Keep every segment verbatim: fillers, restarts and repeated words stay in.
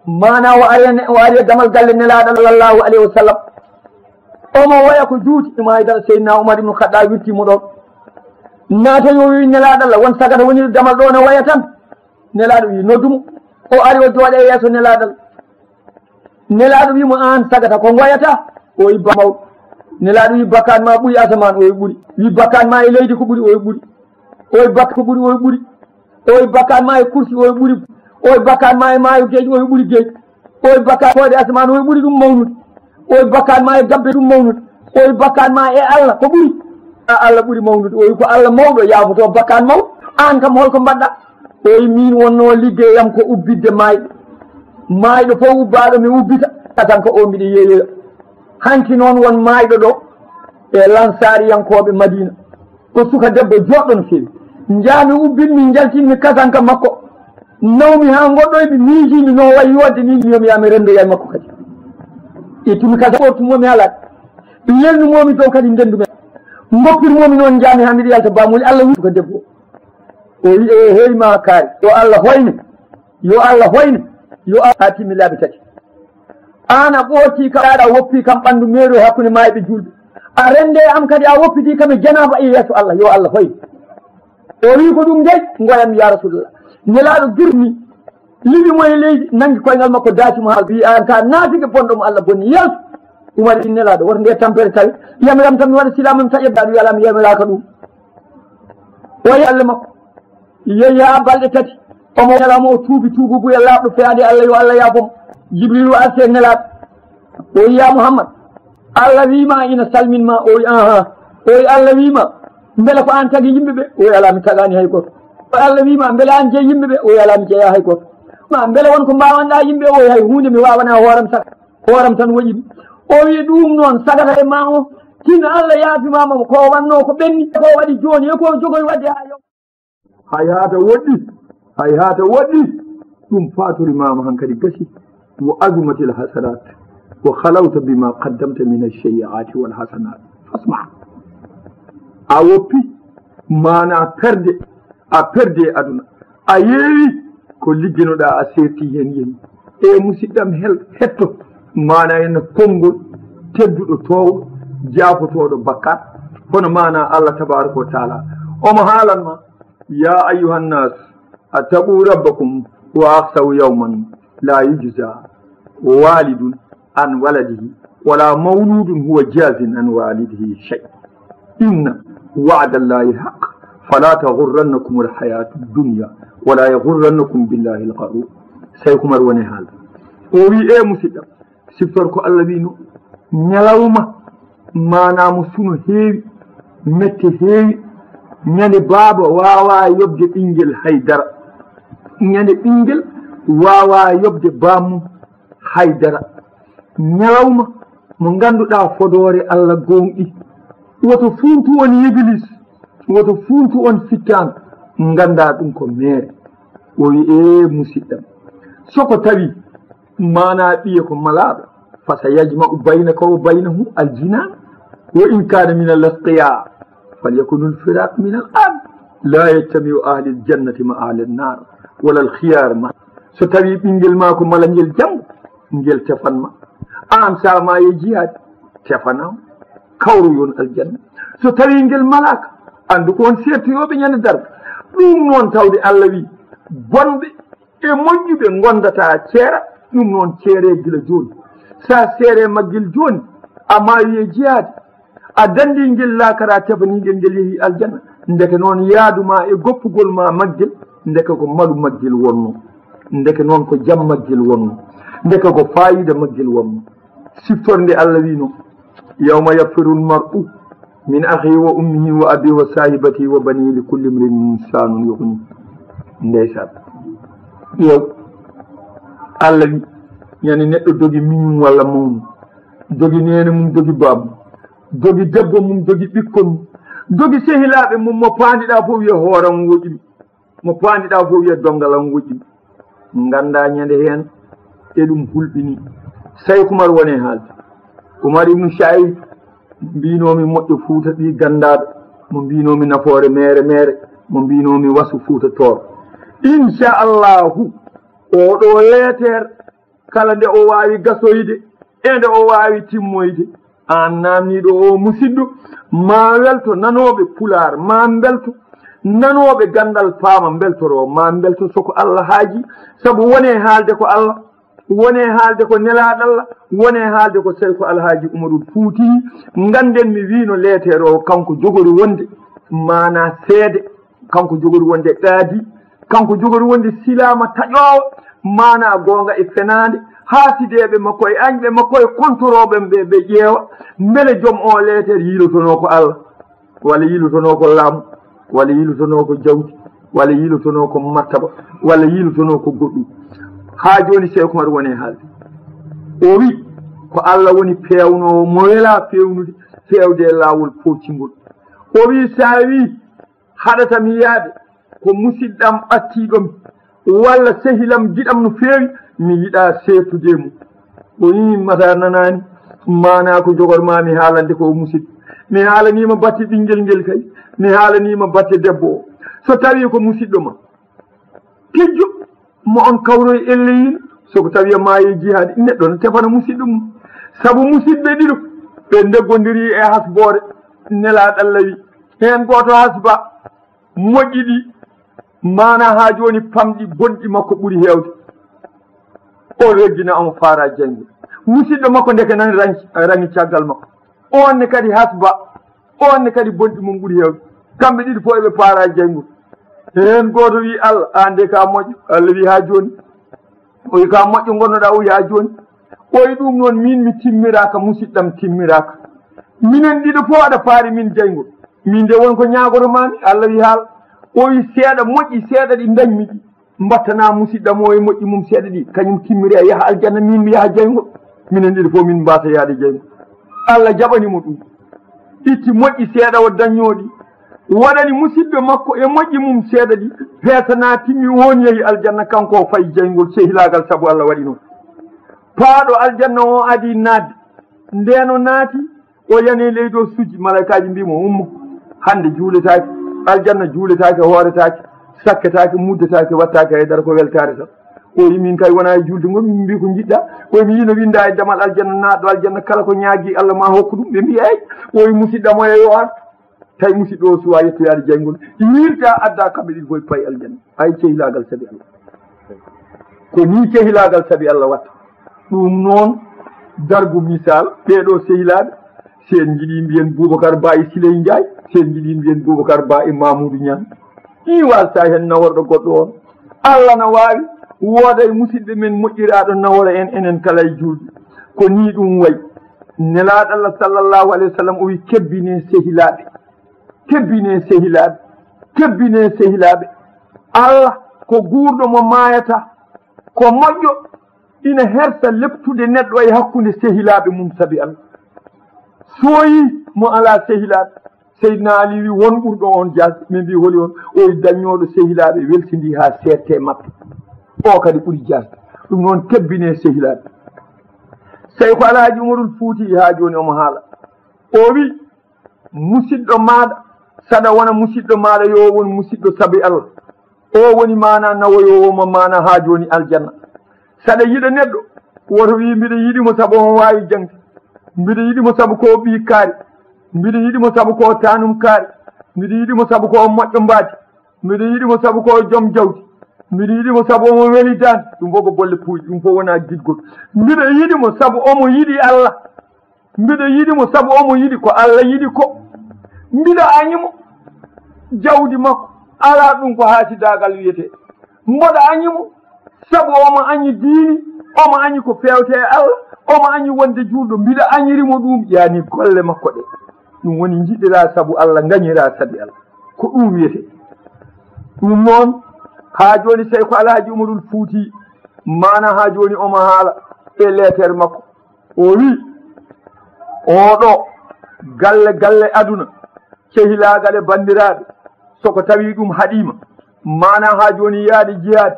Maana o ari, o ari e damal galle Nelaaɗo sallallahu alayhi wa sallam. Omo woya ko juuti, Imaam Haydara, Seydina Umar ibn Khattab wirti mo ɗon. Naata yo wi Nelaaɗo Allah, won sagata woni damal ɗo ne waya tan. Nelaaɗo wi noddu mo. O ari o jooɗa e yeeso Nelaaɗo Allah. Nelaaɗo wi mo, "Aan sagata ko ngoyata?" O wi, "Ba mawɗo." Nelaaɗo wi, "Bakkaan ma ɓuri asamaan?" O wi, "Ɓuri." Wi, "Bakkaan ma e leydi ko ɓuri?" O wi, "Ɓuri." O wi, "Bakka ko ɓuri?" O wi, "Ɓuri." O wi, "Bakkaan ma e kursi?" O wi, "Ɓuri." O wi, "Bakkaan ma e maayo geej?" O wi, "Ɓuri geej." O wi, "Bakkaan koode asamaan?" O wi, "Ɓuri ɗum mawnude." O wi, "Bakkaan ma e gabbe?" "Ɗum mawnude." O wi, "Bakkaan ma e Allah ko ɓuri?" "A, Allah ɓuri mawnude." O wi, "Ko Allah mawɗo yaafoto bakkaan mawɗo. Aan kam holko mbaɗɗa?" O wi, "Miin wonnoo liggeyam ko ubbitde maayɓe. Maayɗo fof ubbaaɗo mi ubbita, tan ko o mbiɗa yeeyoya. Hanki noon won maayɗo ɗo e Lansaariyankooɓe Madiina. Ko suka debbo jooɗɗo no feewi. Njaami ubbinmi, njaltinmi kasanka makko. Nawmi haa ngoɗɗoymi, miijiimi no wayi yoorde ni, mbiyoomi yaa mi renndoya e makko kadi. Ittumi kasanka, ɓortumomi haa laaɓi. Lelnumomi dow kadi ndendumi. Ngoppirmomi noon, njaami haa mbiɗa yalta baamuuli Allah wi suka debbo." O wi, "E hey ma kaari, yo Allah hoyne, yo Allah hoyne, yo Allah." Haa timmi laabi tati. Aan a ɓoorti kam, a woppi kam ɓanndu meeru e hakkunde maayɓe juulɓe. A rennde am kadi, a woppiti kam e janaaba e yeeso Allah, yo Allah hoyne. O wi, "Ko ɗum dey ngoyam, ya Rasulullah." Nelaaɗo girmi, liɓi mo e leydi, nanngi koyngal makko, daati mo haa wi, "Aan ka naatike bonɗo mo Allah bonni, yaltu." Umar wi, "Nelaaɗo, woto nde tampere tawi, yamiram tan mi waɗa silaamu mi taƴa." Nelaaɗo wi, "Alaa, mi yamiraaka ɗum." O yalle makko. Yehi haa balɗe tati. Omo ñalawma o tuubi tuubuguyel laaɓɗo feyaade Allah, yo Allah yaafo mo. Jibriilu arti e Nelaaɗo. O wi, "Ya Muhammad, Allah wiima ina salmin ma?" O wi, "Ahaa." O wi, "Allah wiima, mbele ko aan tagi yimɓe ɓe?" O wi, "Alaa, mi tagaani hay gooto." O wi, "Allah wiima, mbele aan jeyi yimɓe ɓe?" O wi, "Alaa, mi jeyaa hay gooto." "Ma mbele won ko mbaawanɗaa yimɓe?" O wi, "Hay huunde, mi waawanaa hooram saka. Hooram tan woƴi mi." O wi, "Ɗum noon sagata e ma o, tin Allah yaafimaama mo, ko wannoo ko ɓenni, ko waɗi jooni, e ko jogoy waɗde haa yawma." Hayhaata woɗɗi, hayhaata woɗɗi, ɗum fatorimaama hankadi gasi, wa azumatil hasanat, wa khalawta bima qaddamta min ash-shayyi'ati wal hasanat. Fasma. A woppi, maana perde, a perde e aduna, a yeewi ko ligginoɗaa, a seerti heen yehi. E musidɗam hel, hetto, maana en konngol tedduɗo toowo, jaafotooɗo bakkaat, hono maana Allah tabaaraka wa taala. Omo haalan ma, "Ya ayyuhan nas, ittaqu rabbakum wa akhshaw yawman la yujza walidun an waladihi, wala mawludun huwa jazin an walidihi shay. Inna wa'dallahi haqq, fala taghurrannakum alhayatu dunya, wala yaghurrannakum billahi algharur." Sey Umar woni haala. O wi, "E musidɗam, siftor ko Allah wino, ñalawma maanaa mo suno heewi, mette heewi, ñande baaba waawaa yoɓde ɓinngel hay dara, ñande ɓinngel waawaa yoɓde baamum hay dara, ñalawma mo ngannduɗaa fodoore Allah gooŋɗi, woto fuuntu on Iblis, woto fuuntu on fittaandu, nganndaa ɗum ko meere." O wi, "E musidɗam, so ko tawi maanaa ɓiye ko malaaɗo, fa sa yajma'u baynaka wa baynahu aljinan, wa in kana min al atqiya, falyakun al firaq min al an, la yajtami'u ahli al jannati ma ahli an nar, wala al khiyar ma." So tawi ɓinngel ma ko malangel janngo, ngel tefan ma. Aan sa maayi e jihaadi, tefanam, kawroyon aljanna. So tawi ngel malaaka, anndu ko on seertoyooɓe ñande darnga. Ɗum noon tawde Allah wi, bonɓe e moƴƴuɓe ngondataa ceera, ɗum noon ceere gila jooni. Sa seere maggel jooni, a maayi e jihaadi, a danndi ngel laakara, tefani ngel, ngel yehi aljanna. Ndeke noon yaadu ma e goppugol ma maggel, ndeke ko malu maggel wonno. Ndeke noon ko jam maggel wonno. Ndeke ko faayiida maggel wonno. Siftor nde Allah wino, "Yawma yafirru al mar'u min akhihi wa ummihi wa abihi wa sahibatihi wa banihi li kulli imri'in minhum sha'nun yughni." Ndeysaan. Yow, Allah wi, ñande neɗɗo dogi miñum walla mawnu, dogi neene mum, dogi baabum, dogi debbo mum, dogi ɓikkon mum, dogi sehilaaɓe mum, mo paandiɗaa fof wiya, "Hooram woƴi." Mo paandiɗaa fof wiya, "Donngal am woƴi." Nganndaa ñande heen e ɗum hulɓini. Sey Umar woni haalde. Umar ibnu Shayi, mbiinoomi moƴƴo Fuuta ɓii ganndaaɗo, mo mbiinoomi nafoore meere meere, mo mbiinoomi wasu Fuuta Tooro. Inchallahu, oɗo leeter Kala nde o waawi gasoyde e nde o waawi timmoyde. Aan naamniiɗo o musidɗo, ma welto nanooɓe Pulaar, ma mbelto nanooɓe ganndal paama mbeltoroo, ma mbelto so ko Allah haaji, sabu wonee haalde ko Allah, wonee haalde ko Nelaaɗo Allah, wonee haalde ko Seyko Alhaaji Umarul Fuuti. Ngannden mi wiino leeteer o kanko jogori wonde maanaa seede, kanko jogori wonde qaadi, kanko jogori wonde silaama taƴoowo, maanaa goonga e fenaande, haasideeɓe makko e añɓe makko e kontorooɓe ɓe, ɓe ƴeewa mbele joom o leeteer yiilotonoo ko Allah, walla yiilotonoo ko laamu, walla yiilotonoo ko jawdi, walla yiilotonoo ko martaba, walla yiilotonoo ko goɗɗum. Haa jooni Seeku Umar woni e haalde. O wi ko Allah woni peewnoowo mo welaa feewnude, feewde e laawol poocingol. O wi so a wi haɗata mi yaade ko musidɗam ɓattiiɗo mi, walla sehilam giɗam no feewi, mi yiɗaa seetude e mum. O wi Matar nanaani maanaa ko jogormaa mi haalande ko o musidɗo. Mi haalaniima batte ɓinngel ngel kay, mi haalaniima batte debbo o. So tawii ko musidɗo ma, tijjo mo on kawroy elleyiino, so ko tawii a maayi e jihaadi, neɗɗo no tefana musidɗo mum. Sabu musidɓe ɗiɗo, ɓe ndeggondirii e hasboore, Nelaaɗo Allah wi, heen gooto hasba moƴƴi ɗi, maanaa haa jooni pamɗi bonɗi makko ɓuri heewde. O reggina omo faara jayngol. Musidɗo makko ndeke nani ranki, rangi caggal makko. On ne kadi hasba, on ne kadi bonɗi mum ɓuri heewde. Kamɓe ɗiɗi fof eɓe paara jayngol. Heen gooto wi, "Allah, aan de ka moƴƴo." Allah wi, "Haa jooni?" O wi, "Ka moƴƴo ngonnoɗaa?" O wi, "Haa jooni." O wi, "Ɗum noon, miin mi timmiraaka, musidɗam timmiraaka. Minen ɗiɗo fof aɗa paari min jayngol. Miin de won ko ñaagoto maami." Allah wi, "Haal." O wi, "Seeɗa moƴƴi, seeɗa ɗi ndañmi ɗi. Mbattana musidɗam o e moƴƴi mum seeɗa ɗi, kañum timmiri a yaha aljanna, min mi yaha jayngol. Minen ɗiɗo fof min mbaasa yahde jayngol." Allah jaɓani mo ɗum. Itti moƴƴi seeɗa o dañnooɗi, waɗani musidɓe makko e moƴƴi mum seeɗa ɗi, peesana timmi, oon yehi aljanna, kanko o fayi jayngol, sehilaagal sabu Allah waɗi noon. Paaɗo aljanna o adi naatde, ndeen o naati, o yani leydi o sujji, malaykaaji mbii mo, "Ummo, hannde juuletaake, aljanna juuletaake, hooretaake, sakketaake, muddetaake, wattaake hay dara, ko weltaare tan." O wi, "Min kay wonaa e juulde ngon, min mbii ko njiɗɗaa." O wi, "Mi yino winndaa e damal aljanna, naatɗo aljanna kala ko ñaagii Allah ma hokku ɗum." Ɓe mbii, "Eey." O wi, "Musidɗam o yo artu." Tawi musidɗo o suwaa yettoyaade jayngol, yiilta adda kamɓe ɗiɗi fof payi aljanna. Ay cehilaagal sabi Allah. Ko nii cehilaagal sabi Allah watta. Ɗum noon, dargu misal, ɓee ɗoo sehilaaɓe, si en njiɗii mbiyen Boubacar Ba e Siley Njaay, si en njiɗii mbiyen Boubacar Ba e Mamoudou Niang. Ɗii waalta heen naworɗo goɗɗo on. Allah na waawi wooda e musidɓe men moƴƴiraaɗo nawora en, enen kala e juulɓe. Ko nii ɗum wayi. Nelaaɗo Allah sallallahu alayhi wa sallam o wi, "Kebbinee sehilaaɓe, kebbinee sehilaaɓe, kebbinee sehilaaɓe." Allah ko guurɗo mo maayataa, ko moƴƴo ina hersa leptude neɗɗo e hakkunde sehilaaɓe mum sabi Allah. So yii mo alaa sehilaaɓe, Seydina Ali wi, "Won ɓurɗo on jaasde?" Ɓe mbi, "Holi on?" O wi, "Dañnooɗo sehilaaɓe, welsindii haa seedte e maɓɓe. O kadi ɓuri jaasde." Ɗum noon, kebbinee sehilaaɓe. Seyko Alhaji Umarul Fuuti haa jooni omo haala. O wi, "Musidɗo maaɗa, saɗa wona musidɗo maaɗa, yo o won musidɗo sabi Allah." O woni maanaa nawoyoowo mo maanaa haa jooni aljanna. Saɗa yiɗa neɗɗo, woto wii, "Mbiɗa yiɗi mo sabu omo waawi jaŋde. Mbiɗa yiɗi mo sabu ko o ɓii kaari. Mbiɗa yiɗi mo sabu ko o taanum kaari. Mbiɗa yiɗi mo sabu ko o moƴƴo mbaadi. Mbiɗa yiɗi mo sabu ko o joom jawdi. Mbiɗa yiɗi mo sabu omo weli daan." Ɗum fof ko bolle puuyɗe, ɗum fof wonaa giɗgol. "Mbiɗa yiɗi mo sabu omo yiɗi Allah. Mbiɗa yiɗi mo sabu omo yiɗi ko Allah yiɗi ko. Mbiɗa añi mo jawdi makko. Alaa ɗum ko haasidaagal wiyetee. Mboɗa añi mo sabu omo añi diini, omo añi ko feewte e Allah, omo añi wonde juulɗo. Mbiɗa añiri mo ɗum, yaani golle makko ɗe. Ɗum woni njiɗiraa sabu Allah, ngañiraa sabi Allah. Ko ɗum wiyetee." Ɗum noon, haa jooni Seyko Alhaji Umarul Fuuti, maana haa jooni omo haala e leeter makko. O wi, "Oɗo galle, galle aduna, cehilaagal e banndiraaɓe, so ko tawi ɗum haɗiima, maana haa jooni yaade jihaadi,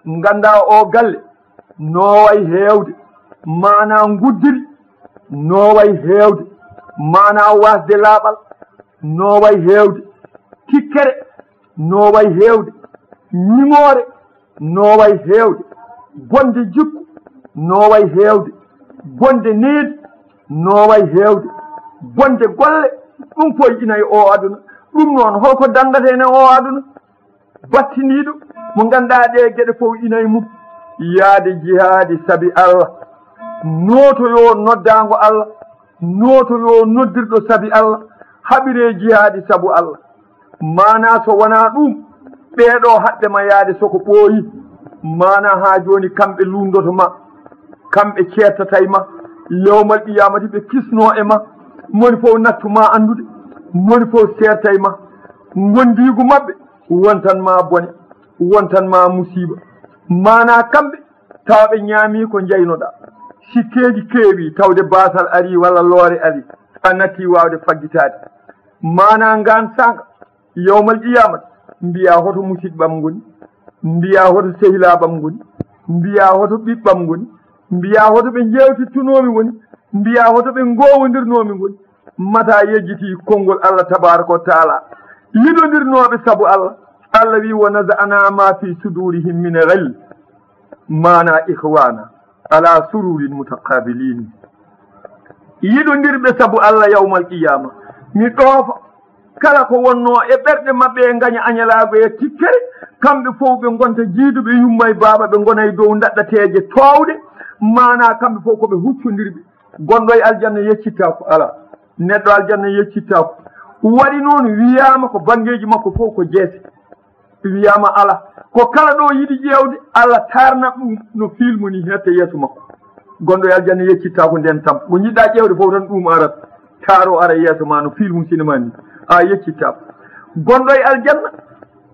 nganndaa o galle no way heewde, maana nguddiri no way heewde, maana waasde laaɓal no way heewde, tikkere no way heewde, ñiŋoore no way heewde, bonde jikku Nooway heewde bonde needi, nooway heewde bonde golle. Ɗum fof ina e o aduna. Ɗum noon, holko danndata en e o aduna? Battindiiɗo mo ngannduɗaa ɗee geɗe fof ina e mum. Yaade jihaadi sabi Allah, nootoyoo noddaango Allah, nootoyoo noddirɗo sabi Allah, haɓiree jihaadi sabu Allah. Maanaa so wonaa ɗum, ɓeeɗo haɗde ma yaade soko ɓooyi. Maanaa haa jooni kamɓe lunndoto ma, kamɓe ceertata e ma. Yawmal qiyaamati ɓe kisnoo e ma, moni fof nattu ma anndude, moni fof seerta e ma. Ngondiigu maɓɓe wontan ma bone, wontan ma musiiba. Maanaa kamɓe tawa ɓe ñaami ko njaynoɗaa. Sikkeeji keewi tawde baasal ari walla loore ari, a natti waawde faggitaade. Maanaa ngaan saanga, yawmal qiyaamati, mbiyaa hoto musiɗɓam ngoni, mbiyaa hoto sehilaaɓam ngoni, mbiyaa hoto ɓiɓɓam ngoni, mbiyaa hoto ɓe njeewtittunoomi ngoni, mbiyaa hoto ɓe ngoowondirnoomi ngoni. Mata yejjiti konngol Allah tabaaraka wa taala. Yiɗondirnooɓe sabu Allah, Allah wi: "Wa naza'na ma fi sudurihim min ghil." Maanaa: "Ikhwana ala sururin mutaqabilin." Yiɗondirɓe sabu Allah yawmal qiyaama, mi ɗoofa kala ko wonnoo e ɓerɗe maɓɓe e ngaña añalaagu e tikkere, kamɓe fof ɓe ngonta jiiduɓe yumma e baaba, ɓe ngona e dow ndaɗɗateeje toowɗe, maanaa kamɓe fof ko ɓe huccondirɓe. Gonɗo e aljanna yeccittaako, alaa. Neɗɗo aljanna yeccittaako. Waɗi noon wiyaama ko banngeeji makko fof ko jeese. Wiyaama alaa. Ko kala ɗo yiɗi ƴeewde, Allah taarna ɗum no filmu ni hette yeeso makko. Gonɗo e aljanna yeccittaako ndeen tampa. Ko njiɗɗaa ƴeewde fof tan ɗum arat. Taaro ara yeeso ma no filmu sinema ni. A yeccittaako. Gonɗo e aljanna,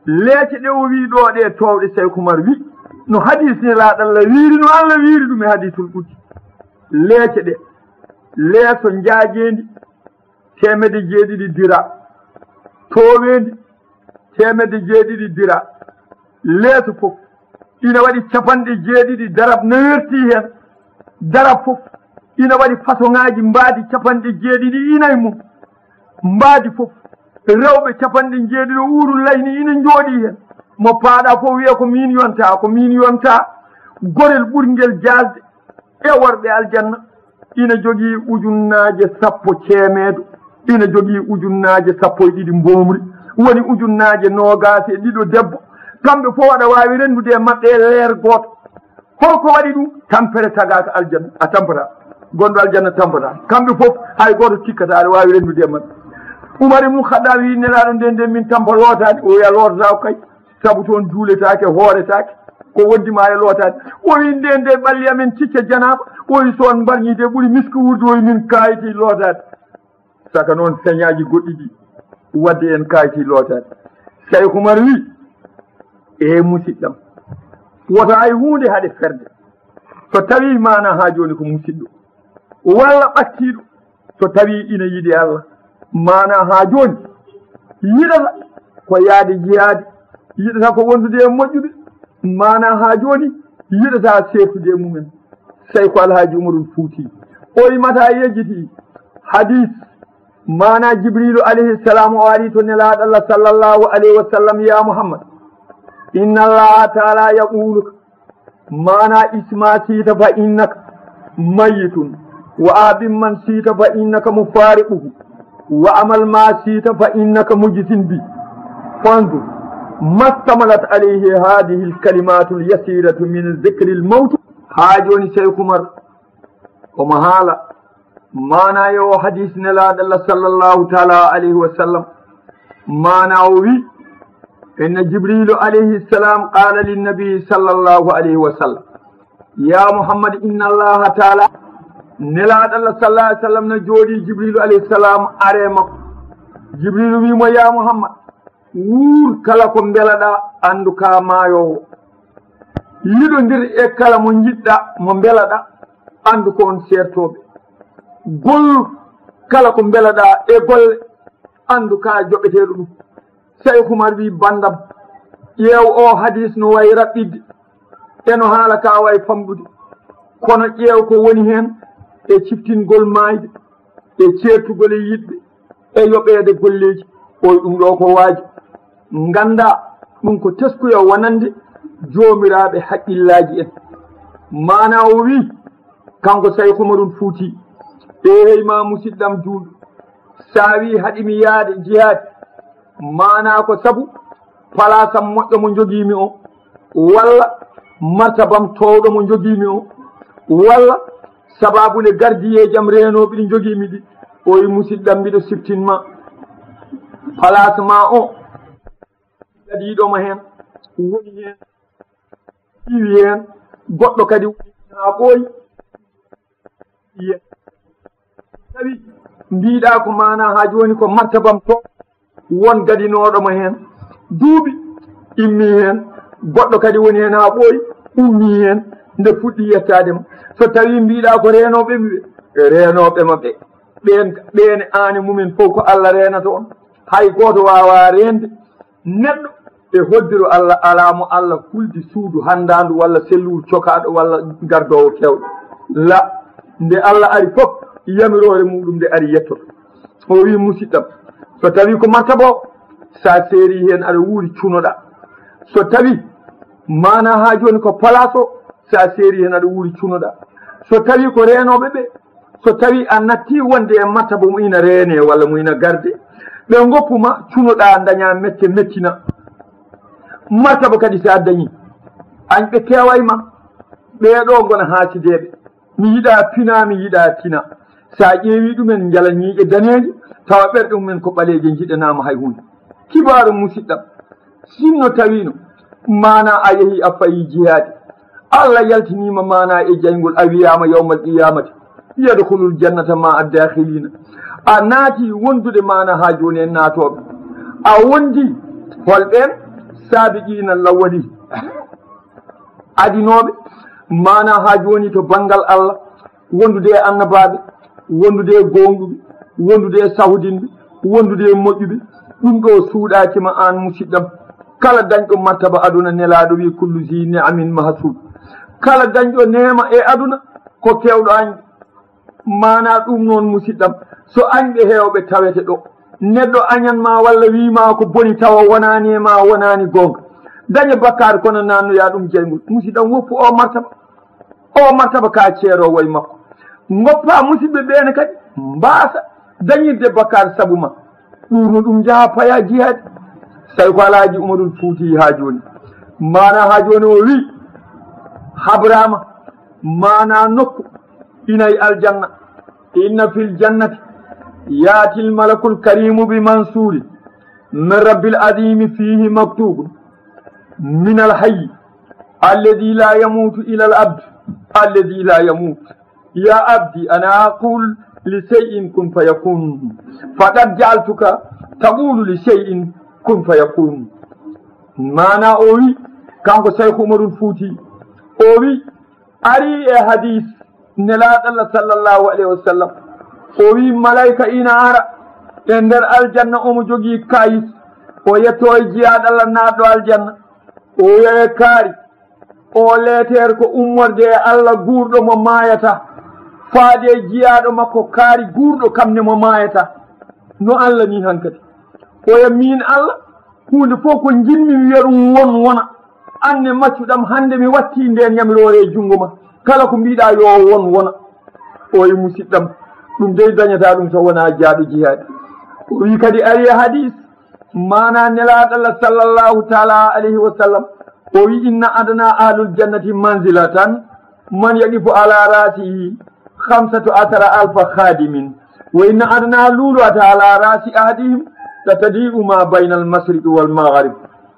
leece ɗe o wii ɗo ɗe toowɗe, Seyku Umar wii, no hadiis Nelaaɗo Allah wiiri, no Allah wiiri ɗum e hadiisul qudsi. Leece ɗe, leeso njaajeendi teemedde jeeɗiɗi dira, tooweendi teemedde jeeɗiɗi dira. Leeso fof ina waɗi capanɗe jeeɗiɗi darab no werti heen. Darab fof ina waɗi fasoŋaaji mbaadi capanɗe jeeɗiɗi ina e mum. Mbaadi fof, rewɓe capanɗe jeeɗiɗo uurul layni ina njooɗii heen. Mo paaɗa fof wiya ko miin yonta, ko miin yonta. Gorel ɓurngel jaasde e worɓe aljanna ina jogii ujunnaaje sappo ceemeedo, ina jogii ujunnaaje sappo e ɗiɗi mboomri, woni ujunnaaje noogaas e ɗiɗo debbo. Kamɓe fof aɗa waawi renndude e maɓɓe e leer gooto. Holko waɗi ɗum? Tampere tagaaka aljanna, a tampata. Gonɗo aljanna tampata. Kamɓe fof, hay gooto tikkata aɗa waawi renndude e maɓɓe. Umar ibn Khattab wi Nelaaɗo, "Nden nden min tampa lootaani?" O wiya, "Lootataako kay, sabu toon juuletaake, hooretaake, ko wondi ma e lootaade." O wi, "Nden nden ɓalli amen cicca janaaba." O wi, "So on mbarñi de ɓuri miski wuurde." O wi, "Min kaayiti lootaade." Saka noon, feñaaji goɗɗi ɗi waɗde en kaayiti lootaade. Seyku Umar wi, "E musiɗɗam, wota hay huunde haɗe ferde. So tawii maanaa haa jooni ko musiɗɗo walla ɓattiiɗo, so tawii ina yiɗi Allah, maanaa haa jooni yiɗata ko yahde jihaade, yiɗata ko wondude e moƴƴuɓe, maanaa haa jooni yiɗata seertude e mumen." Seyku Alhaaji Umarul Fuuti, o wi, "Mata yejjiti hadiis, maanaa Jibriilu alayhi salaam o ari to Nelaaɗo Allah sallallahu alayhi wa sallam, ya Muhammad, inna Allaha taala yaqulu, maanaa, isma siita fa innaka mayitun, wa abin man siita fa innaka mufariquhu, wa amal ma siita fa innaka mujzin bi. Fanzur mastamalat alayhi hadihi alkalimatu alyasiratu min zikri almawt." Haa jooni Seyku Umar omo haala maanaa e o hadiis Nelaaɗo Allah sallallahu taala alayhi wa sallam. Maanaa o wi, inna Jibriilu alayhi salaam qaala linnabi sallallahu alayhi wa sallam, ya Muhammad, inna Allaha taala, Nelaaɗo Allah sallallahu alayhi wa sallam no jooɗii, Jibriilu alayhi salaam are makko. Jibriilu wi mo, ya Muhammad, wuur kala ko mbelaɗaa, anndu ka maayoowo. Yiɗondir e kala mo njiɗɗaa, mo mbelaɗaa, anndu ko on seertooɓe. Gollu kala ko mbelaɗaa e golle, anndu ka joɓeteeɗo ɗum. Seyku Umar wi, banndam, ƴeew o hadiis no wayi raɓɓiɗde, e no haala ka wayi famɗude, kono ƴeew ko woni heen e ciftingol maayde, e ceertugol e yiɗɓe, e yoɓeede golleeji. O wi, ɗum ɗo ko waaji. Nganndaa ɗum ko teskuya wonande joomiraaɓe haqqillaaji en. Maana o wi, kanko Sayku Umarul Fuuti, eehey ma musidɗam juulɗo, sa wi haɗimi yaade jihaadi, maana ko sabu palaasam moƴƴo mo jogiimi o, walla martabam toowɗo mo jogiimi o, walla sababu nde gardiyeejam reenooɓe ɗi jogiimi ɗi, o wi musidɗam mbiɗo siftin ma palaas ma o, gadiiɗo ma heen, woni heen, iwi heen, goɗɗo kadi woni heen haa ɓooyi. Tawi mbiɗa ko maana haa jooni ko martabam to, won gadinooɗo ma heen, duuɓi immi heen, goɗɗo kadi woni heen haa ɓooyi, ummi heen, nde fuɗɗi yettaade ma. So tawi mbiɗa ko reenooɓe ɓe, reenooɓe ma ɓe, ɓeen, ɓeen aane mumen fof ko Allah reenata on. Hay gooto waawaa reende neɗɗo e hoddiro Allah, alaa mo Allah huldi suudu hanndaandu walla selluuru cokaaɗo walla gardoowo keewɗo. La, nde Allah ari fof, yamiroore muɗum nde ari yettoto. O wi, musidɗam, so tawi ko martaba o, sa seeri heen aɗa wuuri cunoɗa. So tawi maana haa jooni ko palaas o, sa seeri heen aɗa wuuri cunoɗa. So tawi ko reenooɓe ɓe, so tawi a natti wonde e martaba mo ina reene walla mo ina garde, ɓe ngoppu ma, cunoɗa, daña mette, mettina. Martaba kadi sa dañi, añ ɓe keeway ma. Ɓeeɗo ngona haasideeɓe. Mi yiɗa pina, mi yiɗa tina. Sa ƴeewi ɗumen njala ñiiƴe daneeje, tawa ɓerɗe mumen ko ɓaleeje, njiɗanaama hay huunde. Kibaaru musidɗam, sinno tawino maana a yehi a fayi jihaadi, Allah yaltiniima maana e jayngol, a wiyaama yawmal qiyamati, yadkhulul jannata ma ad-dakhilina. A naati wondude maana haa jooni e naatooɓe. A wondi hol ɓeen? Saabiqiina lawwali. Adinooɓe maana haa jooni to banngal Allah, wondude e annabaaɓe, wondude e goongɗuɓe, wondude e sahodinɓe, wondude e moƴƴuɓe. Ɗum ɗo suuɗaaki ma aan musidɗam. Kala dañɗo martaba aduna, Nelaaɗo wi, kullu zi ni'amin mahsud. Kala dañɗo neema e aduna ko keewɗo añɓe. Maana ɗum noon musidɗam, so añɓe heewɓe tawete ɗo, neɗɗo añan ma walla wi ma ko boni tawa wonaani e ma, wonaani goonga. Daña bakkaar kono nannoya ɗum jayngol. Musidɗam, woppu o martaba. O martaba ka ceeroowo e makko. Ngoppa musidɓe ɓeene kadi mbaasa dañirde bakkaar sabu ma. Ɗuurno ɗum njaha paya jihaadi. Tawi ko Alaaji Umarul Fuuti haa jooni. Maana haa jooni o wi, habraama maana nokku ina e aljanna. Inna fil jannati yaatil malakul karimu bi mansuuri min rabbil adimi fihi maktubun min al hayyi alladhi la yamutu ila al abd alladhi la yamut. Ya abdi, ana aqul li shay'in kun fayakun. Faqad ja'altuka taqulu li shay'in kun fayakun. Maana o wi, kanko Sayku Umarul Fuuti, o wi, ari e hadis Nelaaɗo Allah sallallahu alayhi wa sallam, o wi, malayka ina ara e nder aljanna, omo jogii kayit, o yetto e jiyaaɗo Allah naatɗo aljanna, o wiya e kaari, o leeteer ko ummorde e Allah guurɗo mo maayata, faade e jiyaaɗo makko kaari guurɗo kam ne mo maayata. No Allah ni hankadi. Oya miin Allah, huunde fof ko njiɗmi mi wiya ɗum won, wona. An ne maccuɗam, hannde mi watti ndeen yamiroore e junngo ma. Kala ko mbiɗa yo won, wona. Oye musidɗam, ɗum dey dañata ɗum so wona jaaɗo jihaadi. O wi kadi ari e hadis, maana Nelaaɗo Allah sallallahu taala alayhi wa sallam, o wi, inna adna ahlul jannati manzilatan man yaqifu ala rasihi khamsatu ashara alfa khadimin, wa inna adna lulu'ata ala rasi ahadihim la tadi'u ma bayna al-mashriqi wal maghrib.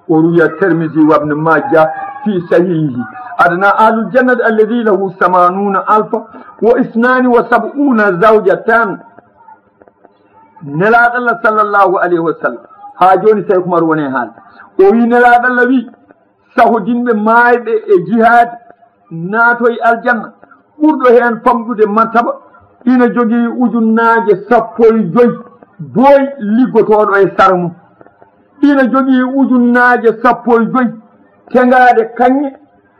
Wa ruwiya Tirmidhi wa Ibn Majah fi sahihihi. Adna ahlul jannati alladhi lahu thamanuna alfa wa ithnani wa sab'una zawjatan. Nelaaɗo Allah sallallahu alayhi wa sallam, haa jooni Sayku Umar woni e haala. O wi, Nelaaɗo Allah wi, sahodinɓe maayɓe e jihaad naatoy aljanna, ɓurɗo heen famɗude martaba, ina jogii ujunnaaje sappo e joy booy liggotooɗo e sara mum. Ina jogii ujunnaaje sappo e joy teŋaaɗe kaŋŋe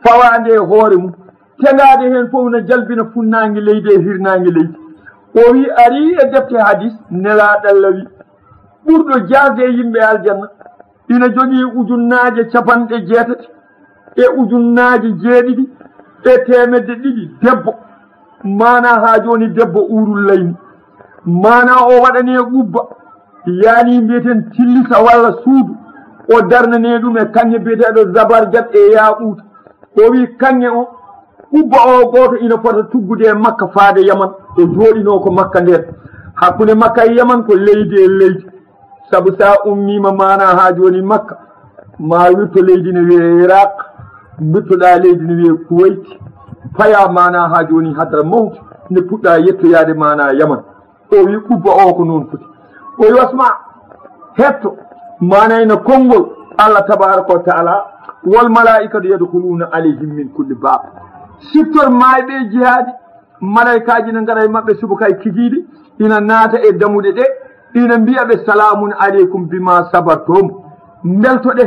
fawaande e hoore mum. Teŋaaɗe heen fof na jalbina funnaange leydi e hirnaange leydi. O wi, ari e defte hadis, Nelaaɗo Allah wi, ɓurɗo jaasde e yimɓe aljanna, ina jogii ujunnaaje capanɗe jeetati e ujunnaaje jeeɗiɗi E teemedde ɗiɗi debbo, maanaa haa jooni debbo uurul layni, maanaa o waɗanee qubba, yaani mbiyeten tillisa walla suudu, o darnanee ɗum e kaŋŋe biyeteeɗo zabarjat e yaaquuta. O wi kaŋŋe o, qubba o gooto ina fota tuggude e Makka faade Yaman, o jooɗinoo ko Makka ndeen. Hakkunde Makka e Yaman ko leydi e leydi. Sabu so a ummiima maanaa haa jooni Makka, ma wirto leydi no wiyee Iraq, mbittoɗaa leydi no wiyee Kuwait, payaa maanaa haa jooni Hadramawt, nde puɗɗaa yettoyaade maanaa Yaman. O wi qubba o ko noon foti. O wi wasma hetto, maanaa ina konngol Allah tabaaraka wa taala, "Wal malaa'ikatu yadkhuluuna alayhim min kulli baab." Siftor maayɓe e jihaadi, malaykaaji ne ngara e maɓɓe subaka e kikiiɗe, ina naata e damuɗe ɗe, ina mbiya ɓe, "Salaamun aleykum bima sabartum." Mbeltoɗe,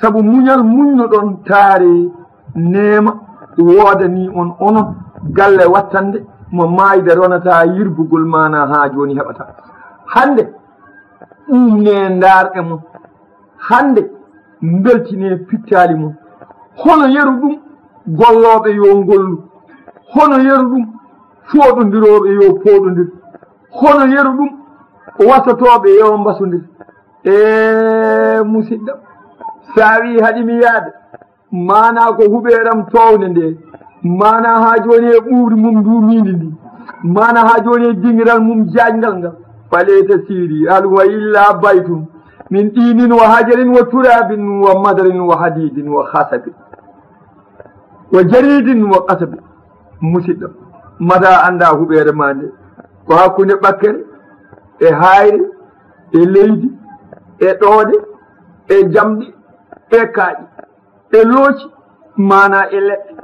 sabu muñal muñnoɗon taare neema woodanii on onon, galle wattande mo maayde ronata yirbugol maanaa haa jooni heɓata. Hannde, umnee ndaar e mon. Hannde, mbeltinee pittaali mum. Hono yeru ɗum, gollooɓe yo ngollu. Hono yeru ɗum, fooɗondirooɓe yo pooɗondir. Hono yeru ɗum, wasotooɓe yo mbasondir. E musidɗo, so a wii haɗi mi yaade, maanaa ko huɓeeram toownde nde, maanaa haa jooni e ɓuuɓri mum nduumiindi ndi, maanaa haa jooni e dingiral mum jaajngal ngal. Falayta siiri, hal huwa illa baytun min diinin wa hajarin wa turaabin wa madarin wa hadiidin wa khasabin wa jariidin wa qasabin. Musidɗo, mata annda huɓeere ma nde, ko hakkunde ɓakkere e haayre e leydi e ɗoode e jamɗe e kaaƴe e looci, maanaa e leɗɗe.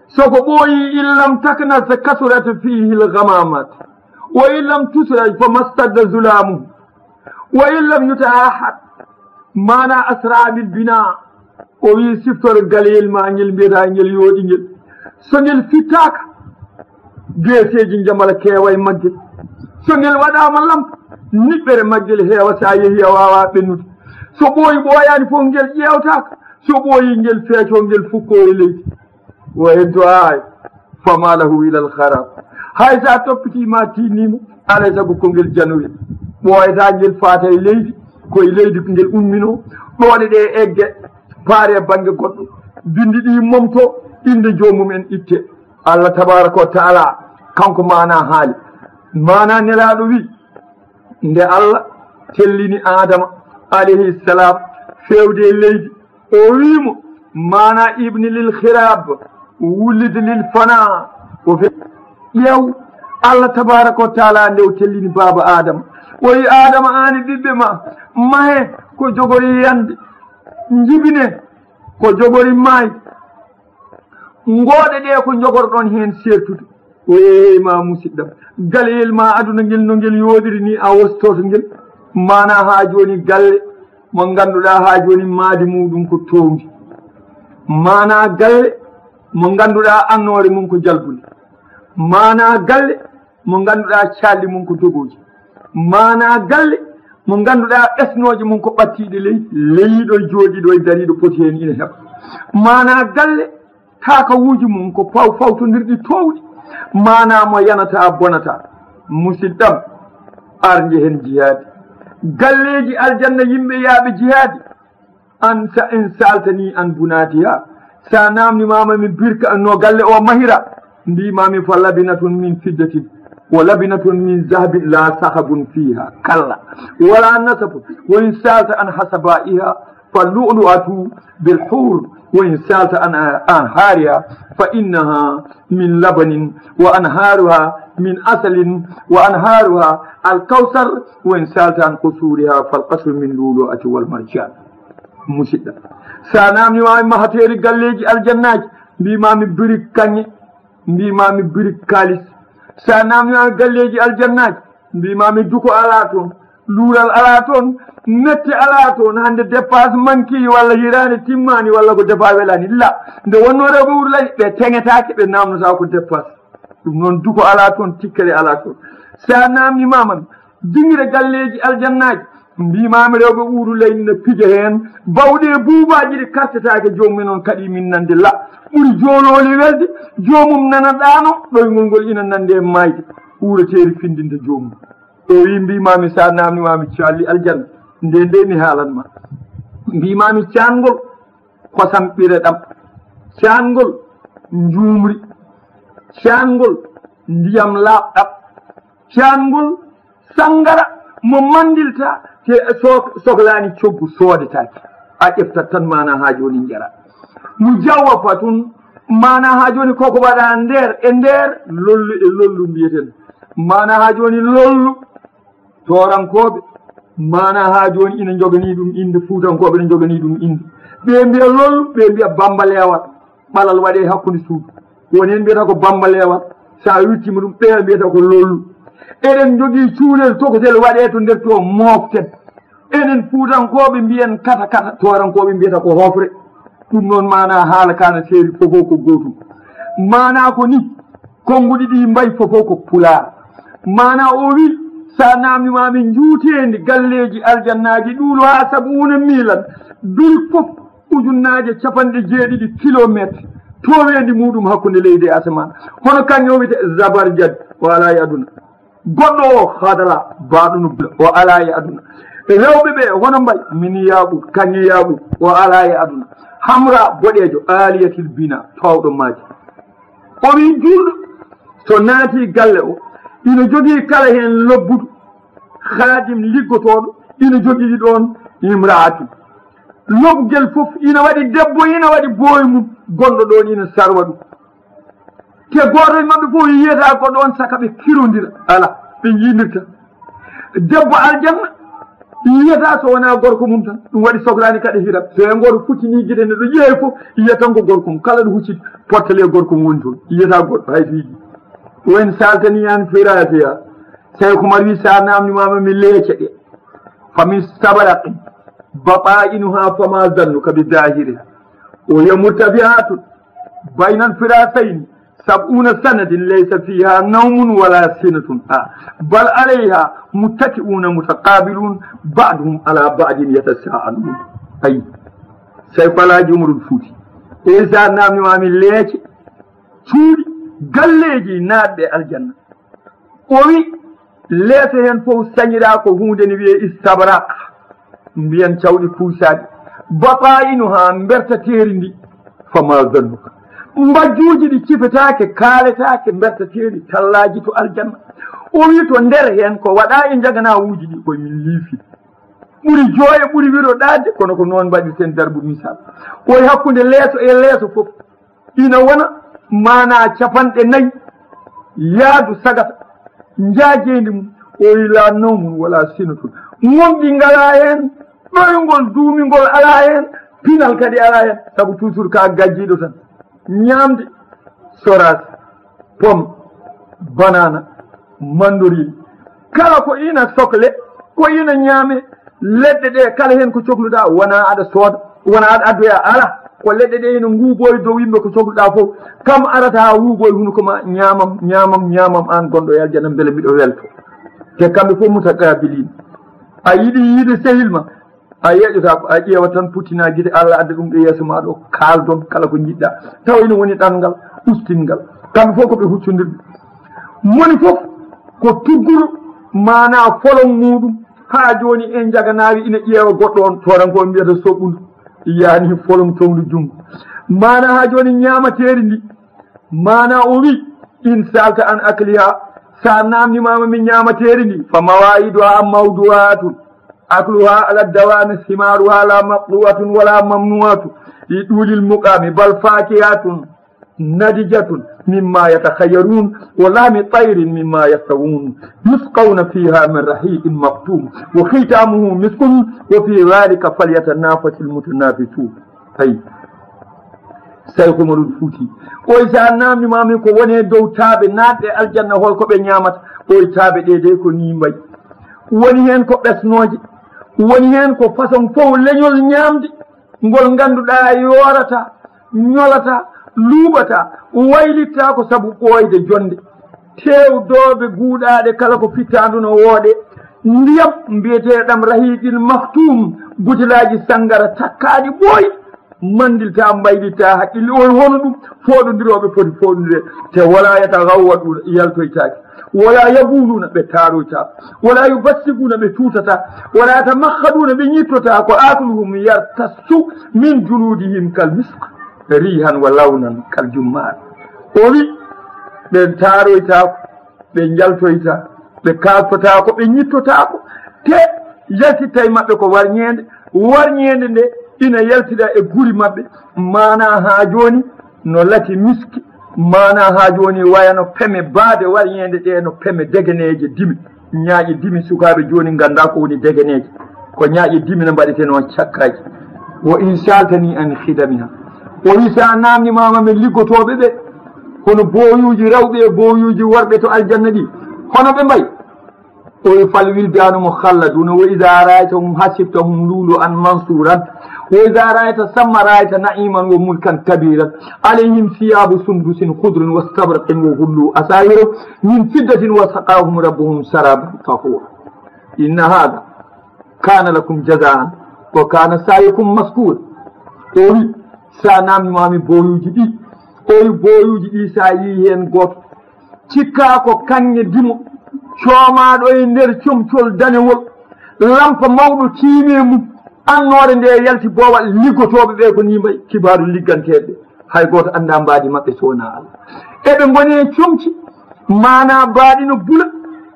So ko ɓooyi, in lam taknas kasurat fiihi l-ghamamat, wa in lam tusraj fa mastadda zulaamuhu, wa in lam yuta'ahhad, maanaa asraa bil binaa. O wi siftor galeyel ma ngel mbiyataa ngel yooɗi ngel. So ngel fittaaka, geeseeji njamala keewa e maggel. So ngel waɗaama lampa, niɓɓere maggel heewa, so a yehii a waawaa ɓennude. So ɓooyi ɓooyaani fof ngel ƴeewtaaka, so ɓooyi ngel feeco ngel fukkoo e leydi. Wa in tu'ahhad fama lahu ila al-kharab. Hay so a toppitii ma tiinniima, alaa e sago ko ngel janoyel. Ɓooyataa ngel faata e leydi, ko e leydi ngel umminoo. Ɗoɗe ɗe egge, paare e bannge goɗɗo. Binndi ɗi momto, innde joomum en itte. Allah tabaaraka wa taala, kanko maanaa haali. Maanaa nelaaɗo wi, nde Allah tellini Aadama alayhi salam feewde e leydi, o wi mo, maanaa ibni lil khirab, wulid lil fana. O fe-, ƴeew, Allah tabaaraka wa taala nde o tellini baaba Aadama, o wi Aadama, aan e ɓiɓɓe ma, mahe ko jogori yande, njibine ko jogori maayde. Ngooɗe ɗe ko njogorɗon heen seertude. O yeeyi ma musidɗam. Galeyel ma aduna ngel no ngel yooɗiri ni a wostoto ngel. Maanaa haa jooni galle mo ngannduɗaa haa jooni maadi muuɗum ko toowndi. Maanaa galle mo ngannduɗaa annoore mum ko jalbunde. Maanaa galle mo ngannduɗaa calli mum ko dogooji. Maanaa galle mo ngannduɗaa ɓesnooje mum ko ɓattiiɗe ley, leyiɗo jooɗiiɗo e dariiɗo poti heen ina heɓa. Maanaa galle taakawuuji mum ko paw fawtondirɗi toowɗi. Maanaa mo yanataa bonataa. Musidɗam, ar njehen jihaadi. Galleeji aljanna yimɓe yaaɓe jihaadi. An sa in saaltanii an bunaatiha, so a naamnimaama mi birka no galle o mahira, mbiimaami fa labinatun min fiddatin wa labinatun min zahabin la sahabun fiha kalla wala nasabun. Wa in saalta an hasabaiha fa lu'lu'atu bil hur. Wa in saalta an anhariha fa innaha min labanin wa anharuha min asalin wa anharuha al kawsar. Wa in saalta an qusuriha fal qasru min lu'lu'ati wal marjan. Musidɗo, so a naamnimaami mahateeri galleeji aljannaaji, mbiimaami birik kaŋŋe, mbiimaami birik kaalis. So a naamnimaami galleeji aljannaaji, mbiimaami duko alaa toon, luural alaa toon, mette alaa toon. Hannde dépasse manki walla hiraande timmaani walla ko dépasse welaani. La, nde wonnoo rewɓe wuro lay, ɓe teŋetaake, ɓe naamnotaa ko dépasse. Ɗum noon duko alaa toon, tikkere alaa toon. So a naamnimaama dingire galleeji aljannaaji, Mbimaami rewɓe uuru leydi no pija heen, bawɗe e buubaaji ɗi kartetaake joomum en on kadi min nande la. Ɓuri joolooli welde, joomum nana ɗaano, ɗoyngol ngol ina nande e maayde, uureteeri findinta joomum. O wi mbimaami so a naamnimaami calli aljanna, nde nde mi haalan ma. Mbimaami caangol, kosam ɓireɗam, caangol njuumri, caangol ndiyam laaɓɗam, caangol sanngara mo manndilta te sok-, soklaani coggu soodetaake. A ƴeftat tan maana haa jooni njara. Mu jawwa fatun maana haa jooni koko waɗa nder e nder lollu e lollu mbiyeten. Maana haa jooni lollu toorankooɓe, maana haa jooni ina njoganii ɗum innde, fuutankooɓe ina njoganii ɗum innde. Ɓe mbiya lollu, ɓe mbiya bambaleewal, ɓalal waɗee hakkunde suudu. Woni heen mbiyata ko bambaleewal, so a wittiima ɗum, ɓe mbiyata ko lollu. Eɗen njogii cuulel tokosel waɗee to nder to mooften. Enen fuutankooɓe mbiyen kata kata, toorankooɓe mbiyata ko hofre. Ɗum noon maana haala kana seeri fof ko gootum. Maana ko ni, konnguɗi ɗi mbayi fof ko pulaar. Maana o wi, so a naamnimaami njuuteendi galleeji aljannaaji ɗuulo haa sabu una miilan, bil fof ujunnaaje capanɗe jeeɗiɗi kilomeetre, tooweendi muuɗum hakkunde leydi e asamaan. Hono kañum o wiyte Zabarjad, o alaa e aduna. Goɗɗo o hadara baaɗuno o alaa e aduna. Rewɓe ɓe hono mbay min yaaɓu, kañum yaaɓu, o alaa e aduna. Hamra boɗeejo, aaliyatil bina, toowɗo maaji. O wi juulɗo so naati galle o, ina jogii kala heen lobbudu, khaadim liggotooɗo, ina jogii ɗoon imraatu. Lobgel fof ina waɗi debbo, ina waɗi booy mum, gonɗo ɗoon ina sarwa ɗum. Te gooto e maɓɓe fof yiyata goɗɗo on saka ɓe kirondira. Ala, ɓe yiindirta. Debbo aljanna yiyata so wonaa gorko mum tan. Ɗum waɗi soklaani kadi hiram. So en gooto fuccini gite neɗɗo ƴeewi fof, yiya tan ko gorko mum. Kala ɗo hucciti, portale gorko mum woni toon. Yiyata goɗɗo hay so yiɗi. O en saltani yan firasiya. Sey Kumar wi sa namni mama mi leece ɗe. Fa min sabaraqin baɓa'inuha fama zannuka bi zahiriha. O hiya murtafi'atun baynal firasayni sab'una sanadin laysa fiha nawmun wala sinatun. A. Bal alayha muttaki'una mutaqabilun ba'duhum ala ba'din yatasaalun. Ay. Sey Falaaji Umarul Fuuti. E sa namni mami leece cuuɗi galleeji naatɓe aljanna. O wi, leeso heen fof sañiraa ko huunde ne wiyee istabraq, mbiyen cawɗi kuusaaɗi. Baɓaa'inu haa mbertateeri ndi, fama zannuka. Mbajjuuji ɗi cifetaake, kaaletaake, mbertateeri tallaaji to aljanna. O wi, to nder heen ko waɗaa e njaganaawuuji ɗi, ko min liifi. Ɓuri jooye, ɓuri wiro ɗaade, kono ko noon mbaɗirten darbu misal. O e hakkunde leeso e leeso fof. Ina wona maanaa capanɗe nayi yaadu sagata njaajeendi mum, o wi laa nawmun wala sinatun. Ŋomɗi ngalaa heen, ɗoyngol duumingol alaa heen, pinal kadi alaa heen, sabu toujours ka gajjiiɗo tan. Ñaamde soraas, pom, banana, mandorine. Kala ko ina sokle, ko ina ñaame, leɗɗe ɗe kala heen ko cokluɗaa, wona aɗa sooda, wona aɗa addoya, ala. Ko leɗɗe ɗe ina nguubo e dow yimɓe ko cokluɗaa fof, kam arata haa wuubo e hunuko ma, ñaamam, ñaamam, ñaamam, aan gonɗo e aljanna, mbele miɗo welto. Te kamɓe fof mutaqabiliin. A yiɗi yiide sehil ma, a yeƴotaako, a ƴeewa tan, puttina gite, Allah adda ɗum ɗo yeeso ma ɗo, kaaldon kala ko njiɗɗa. Tawa ina woni ɗanngal ustingal. Kamɓe fof ko ɓe huccondirɓe. Moni fof ko tugguru maanaa folon muuɗum. Haa jooni en njaganaawi ina ƴeewa goɗɗo on, tooranko on mbiyata soɓɓundu, yaani folon towndu junngo. Maanaa haa jooni ñaamateeri ndi, maanaa o wi, in saalta an akliha, sa naamnimaama mi ñaamateeri ndi, fa mawaiduha mawduatun, akluha ala dawami, simaruha la maqtuatun wala mamnuatu, li ɗuulil muqami, bal fakihatun, nadijatun mimma yatakhayyarun wa lahmi tayrin mimma yashtahun. Yusqawna fiha min rahiqin maktum wa khitamuhu miskun wa fi dhalika falyatanafasil mutanafisun. Ay. Sey Umarul Fuuti. Oy sa namni mami ko woni e dow taaɓe naatɓe aljanna, hol ko ɓe ñaamata? Oy taaɓe ɗe dey ko ni mbayi. Woni heen ko ɓesnooje, woni heen ko façon fof leñol ñaamde. Ngol ngannduɗaa yoorata, ñolata, luuɓata, waylitta ko sabu ɓooyde jonnde. Teew doobe guuɗaaɗe kala ko fittaandu no wooɗe. Ndiyam mbiyeteeɗam rahiqin maktum, butelaaji sanngara takkaaɗi ɓooyi, manndilta, mbaylitta haqqille, on hono ɗum fooɗondirooɓe poti fooɗondire. Te wala yataghawwaɗuna, yaltoytaake, wala yabuluna, ɓe taaroytaako, wala yubassiguuna, ɓe tuutataa, wala yatamakhaduuna, ɓe ñittotaako. Akluhum yartassu min juludihim kal misk, rihan wa lawnan kal jummaar. O wi, ɓe taaroytaako, ɓe njaltoyta, ɓe kaasotaako, ɓe ñittotaako, te yaltitta e maɓɓe ko warñeende. Warñeende nde ina yaltida e guri maɓɓe, maanaa haa jooni no lati miski, maanaa haa jooni wayano peme baade warñeende ɗe no peme degeneeje dimi, ñaaƴe dimi. Sukaaɓe jooni nganndaa ko woni degeneeje, ko ñaaƴe dimi no mbaɗetee noon cakkaaji. Wo in saaltani an khidamiha, o wi, so a naamnimaama min liggotooɓe ɓe, hono booyuuji rewɓe e booyuuji worɓe to aljanna ɗi, hono ɓe mbayi? O wi, fal wildaanu mukhalladuna, wa idha ra'aytahum hasibtahum lu'lu'an mansuran, wa idha ra'ayta thamma ra'ayta na'iman wa mulkan kabiran, alayhim thiyabu sundusin khudrun wa istabraqin wa hullu asawira min fiddatin wa saqahum rabbuhum sharaban tahura. Inna hadha kana lakum jazaan wa kana sa'yukum mashkura. O wi, sa naamnimaami booyuuji ɗi, o wi, booyuuji ɗi, sa yii heen gooto, cikkaa ko kaŋŋe dimo, coomaaɗo e nder comcol danewol, lampa mawɗo tiimi e mum, annoore nde yalti boowal, liggotooɓe ɓe ko ni mbayi, kibaaru ligganteeɓe, hay gooto anndaa mbaadi maɓɓe so wonaa Allah. Eɓe ngoni e comci, maanaa mbaadi no bula,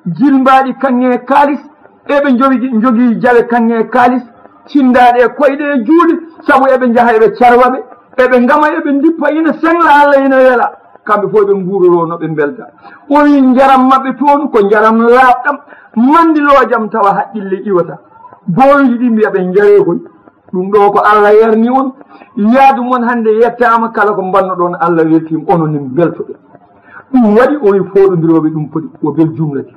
jilmbaaɗi kaŋŋe kaalis, eɓe njogi, njogii jawe kaŋŋe kaalis, cinndaaɗe e koyɗe e juuɗe, sabu eɓe njaha eɓe carwa ɓe, eɓe ngama eɓe ndippa, ina seŋla Allah ina wela, kamɓe fof ɓe nguuroroo no ɓe mbelda. O wi, njaram maɓɓe toon ko njaram laaɓɗam, manndiloojam tawa haqqille iwata. Booyuuji ɗi mbiya ɓe njaree koy. Ɗum ɗo ko Allah yarni on, yaadu mon hannde yettaama, kala ko mbannoɗon Allah weltiima, onon ne mbeltoɗen. Ɗum waɗi o wi fooɗondirooɓe ɗum poti, wa bil jumlati.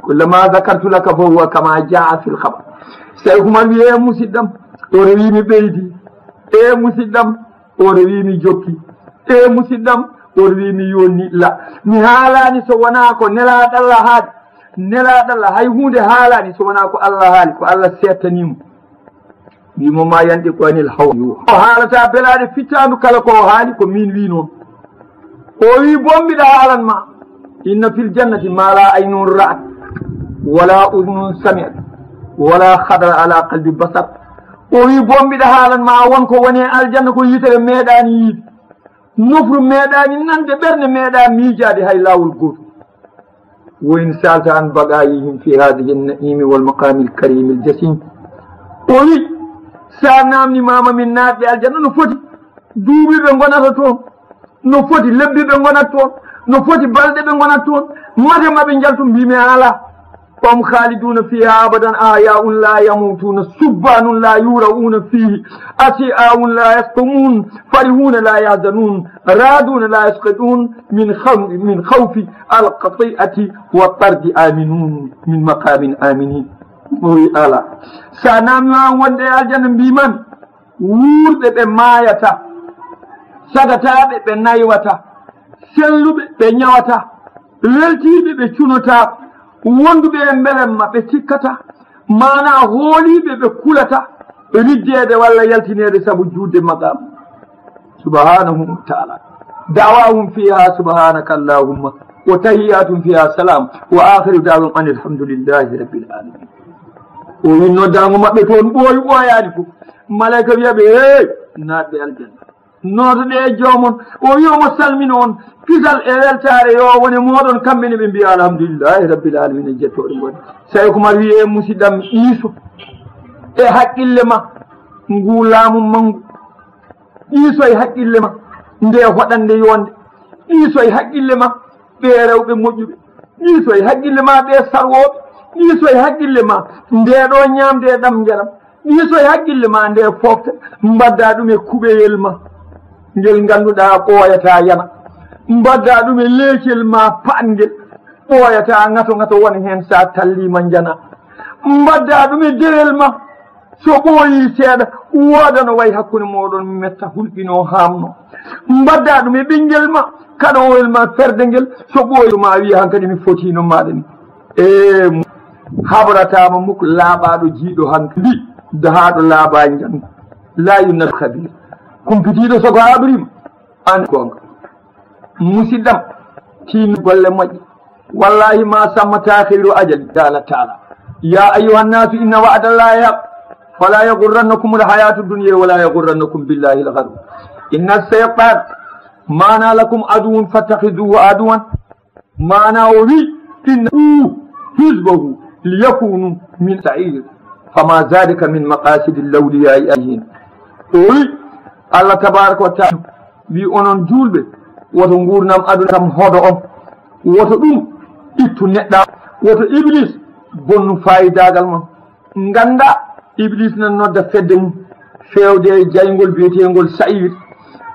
Kullama dhakartu laka fa huwa kama jaa fil khabar. Sey Umar wi, e musiɗɗam, o rewi mi ɓeydi. E musiɗɗam, o rewi mi jokki. E musiɗɗam, o rewi mi yonni. La, mi haalaani so wonaa ko nelaaɗo Allah haali. Nelaaɗo Allah hay huunde haalaani so wonaa ko Allah haali, ko Allah seettanii mo. Wi mo, ma yantiqu anil hawa. O haalata belaaɗe fittaandu, kala ko o haali ko min wi noon. O wi, bo mbiɗa haalan ma, inna fil jannati ma la aynun ra'at, wala udhunun sami'at, wala khadara ala qalbi basar. O wi, bo mbiɗa haalan ma, won ko woni e aljanna ko yitere meeɗaani yiide, nofru meeɗaani nande, ɓernde meeɗa miijaade hay laawol gooto. Wa in sa'alta an baqa'ihim fi hadhihi an-na'imi wal maqami al-karim al-jasim. O wi, sa naamnimaama min naatɓe aljanna, no foti duuɓi ɓe ngonata toon, no foti lebbi ɓe ngonata toon, no foti balɗe ɓe ngonata toon, mate maɓe njaltu, mbimi, alaa. Hum khaliduna fiha abadan, ahya'un la yamutuna, shubbanun la yura'una fihi, ashiya'un la yasqumun, farihuna la yahzanun, raduna la yasqitun, min khawfi, min khawfi al-qati'ati wa tardi aminun, min maqamin aminin. O wi, alaa. Sa naamnimaama wonde e aljanna, mbiman, wuurɓe ɓe maayata, sagataaɓe ɓe naywata, selluɓe ɓe ñawata, weltiiɓe ɓe cunota, wonduɓe e mbelemma ɓe tikkata, maanaa hooliiɓe ɓe kulata riddeede walla yaltineede sabu juutde maqaam. Subhanahu wa ta'ala. Da'wahum fiha subhanaka Allahumma, wa tahiyyatuhum fiha salam, wa akhiru da'wahum anil hamdulillahi rabbil alamin. O wi noddaango maɓɓe toon ɓooyi ɓooyaani fof. Malayka wiya ɓe, hey, naatɓe aljanna, nootoɗe e joomon. O wi omo salmina on kisal e weltaare yo wone mooɗon. Kamɓe ne ɓe mbiya alhamdulillahi rabbil alamin, e jettooɗo ngon. Sey Umar wi, e musiɗɗam, iiso e haqqille ma ngu laamu manngu. Ɗiisoy haqqille ma nde hoɗande yonde. Ɗiisoy haqqille ma ɓe rewɓe moƴƴuɓe. Ɗiisoy haqqille ma ɓe sarwooɓe. Ɗiisoy haqqille ma nde ɗo ñaamde e ɗam njaram. Ɗiisoy haqqille ma nde foofte. Mbadda ɗum e kuɓeyel ma ngel ngannduɗaa ɓooyataa yana. Mbadda ɗum e leecel ma paɗngel ɓooyataa ŋato ŋato won heen, sa talliima njana. Mbadda ɗum e dewel ma. So ɓooyii seeɗa, wooda no wayi hakkunde mooɗon metta hulɓinoo haamnoo. Mbaddaa ɗum e ɓinngel ma, kaɗowel ma ferde ngel, so ɓooyii ma wiya hankadi mi fotiino maaɗa ni. E Haɓrataama muk laaɓaaɗo jiiɗo hankali, dahaaɗo laaɓaa njanngu. Laa yunabbi'uka khabir. Kumpitiiɗo so ko haɓriima, an goonga. Musidɗam, tiinno golle moƴƴe. Wallahi ma samma taakhiru ajal, qaala taala. Ya ayyuhan nasu inna wa'dallahi haq, fala yaghurrannakumul hayatud dunya wala yaghurrannakum billahil gharur. Inna shaytan maana lakum aduwwun fattakhidhuhu aduwwan. Maana o wi, inna u hizbahu liyakunu min sa'ir. Fama zalika min maqasidil awliyai alayhim. O wi, Allah tabaraka wa taala wi, onon juulɓe, woto nguurnam aduna kam hodo on. Woto ɗum ittu neɗɗa, woto Iblis bonnu faayidagal mon. Ngannda, Iblis nan nodda fedde mum, feewde e jayngol biyeteengol Sa'ir.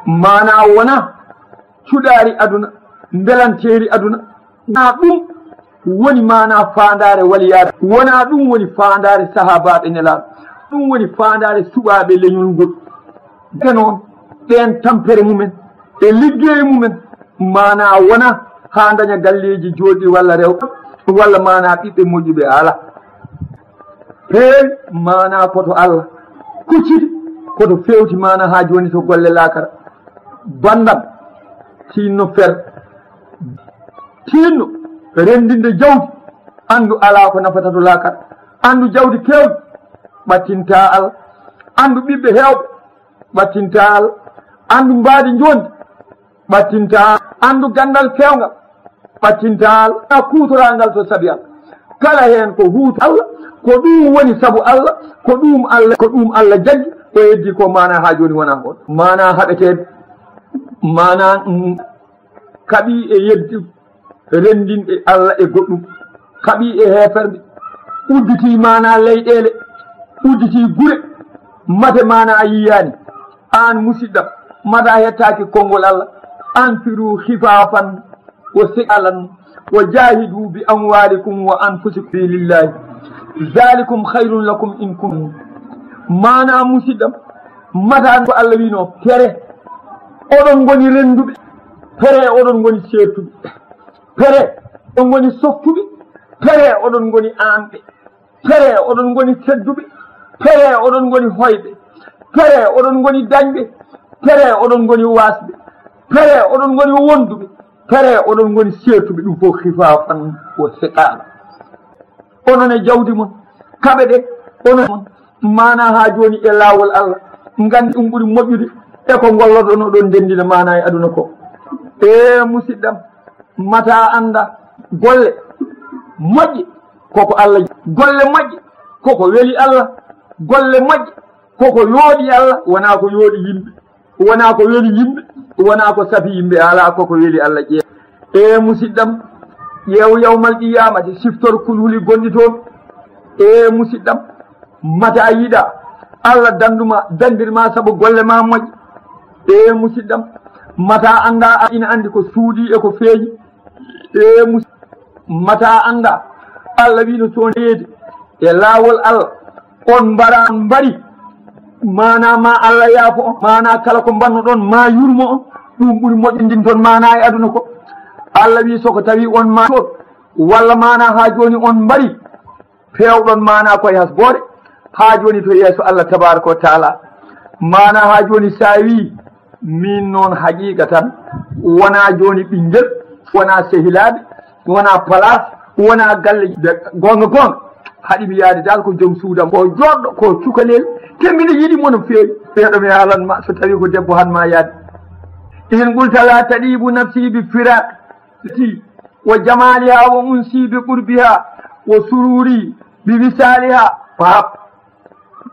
Maana wona cuɗaari aduna, mbelanteeri aduna. Wona ɗum woni maana faandaare waliyaade. Wona ɗum woni faandaare sahaabaaɓe Nelaaɗo. Ɗum woni faandaare suɓaaɓe leñol ngol. Ɓe noon, ɓeen tampere mumen e liggey mumen, maana wona haa daña galleeji jooɗɗi walla rewɓe, walla maana ɓiɓɓe moƴƴuɓe, ala. Heewi maana ko to Allah, kucciti ko to feewti maana haa jooni to golle laakara. Banndam, tiinno fer, tiinno renndinde jawdi, anndu alaa ko nafata to laakara. Anndu jawdi keewɗi, ɓattintaa Allah. Anndu ɓiɓɓe heewɓe, ɓattintaa Allah. Anndu mbaadi njondi, ɓattintaa. Anndu ganndal feewngal, ɓattintaa Allah. A kuutoraa ngal to sabi Allah. Kala heen ko huutu Allah, ko ɗum woni sabu Allah, ko ɗum Allah, ko ɗum Allah jaggi, ko heddi ko maana haa jooni wonaa on. Maana haɓeteeɓe, maana, mm, kaɓi e yeddi renndinɓe Allah e goɗɗum, kaɓi e heeferɓe, udditi maana leyɗeele, udditi gure, mate maana a yiyaani. Aan musidɗam, mata hettaaki konngol Allah, anfiru khifaafan wa siqaalan wa jaahidu bi amwaalikum wa anfusikum fi sabilillahi, zalikum khayrun lakum in kuntum. Maana musidɗam, mata ko Allah wiino, pere, oɗon ngoni rennduɓe, pere, oɗon ngoni seertuɓe. Pere, oɗon ngoni softuɓe. Pere, oɗon ngoni aanɓe. Pere, oɗon ngoni tedduɓe. Pere, oɗon ngoni hoyɓe. Pere, oɗon ngoni dañɓe. Pere, oɗon ngoni waasɓe. Pere, oɗon ngoni wonduɓe. Pere, oɗon ngoni seertuɓe. Ɗum fof khifaafan wa siqaala. Onon e jawdi mon, kaɓe ɗe, onon mon. Maana haa jooni e laawol Allah, nganndi ɗum ɓuri moƴƴude e ko ngolloɗon oɗon ndenndina maana e aduna ko. E musidɗam, mata annda golle moƴƴe koko Allah, golle moƴƴe koko weli Allah, golle moƴƴe koko yooɗi Allah, wonaa ko yooɗi yimɓe. Wonaa ko weli yimɓe, wonaa ko safi yimɓe, alaa koko weli Allah ƴeew. E musidɗam, ƴeew yawmal qiyamati, siftor kulhuli gonɗi toon. E musidɗam, mata yiɗa Allah danduma, dandirma sabu golle ma moƴƴe. E musidɗam, mata annda a ina anndi ko suuɗi e ko feeñi. E mus-, mata annda Allah wiino so on reedi e laawol Allah, on mbara, on mbari, maana ma Allah yaafo on, maana kala ko mbannoɗon ma yurmo on, ɗum ɓuri moƴƴindin toon maana e aduna ko. Allah wi so ko tawi on ma toon, walla maana haa jooni on mbari, peewɗon maana koye hasboore, haa jooni to yeeso Allah tabaraka wa taala. Maana haa jooni sa wi, min noon haqiqa tan, wona jooni ɓinngel, wona sehilaaɓe, wona palaas, wona galle. Goonga goonga, haɗi mi yaade dal ko joom suudam, ko joɗɗo, ko cukalel, te mbiɗa yiɗi mo no feewi. Ɓeeɗo mi haalan ma, so tawi ko debbo han ma yaade. In qulta la tadibu nafsi bi firaq ti wa jamaliha wa unsi bi qurbiha wa sururi bi wisaliha, fahab.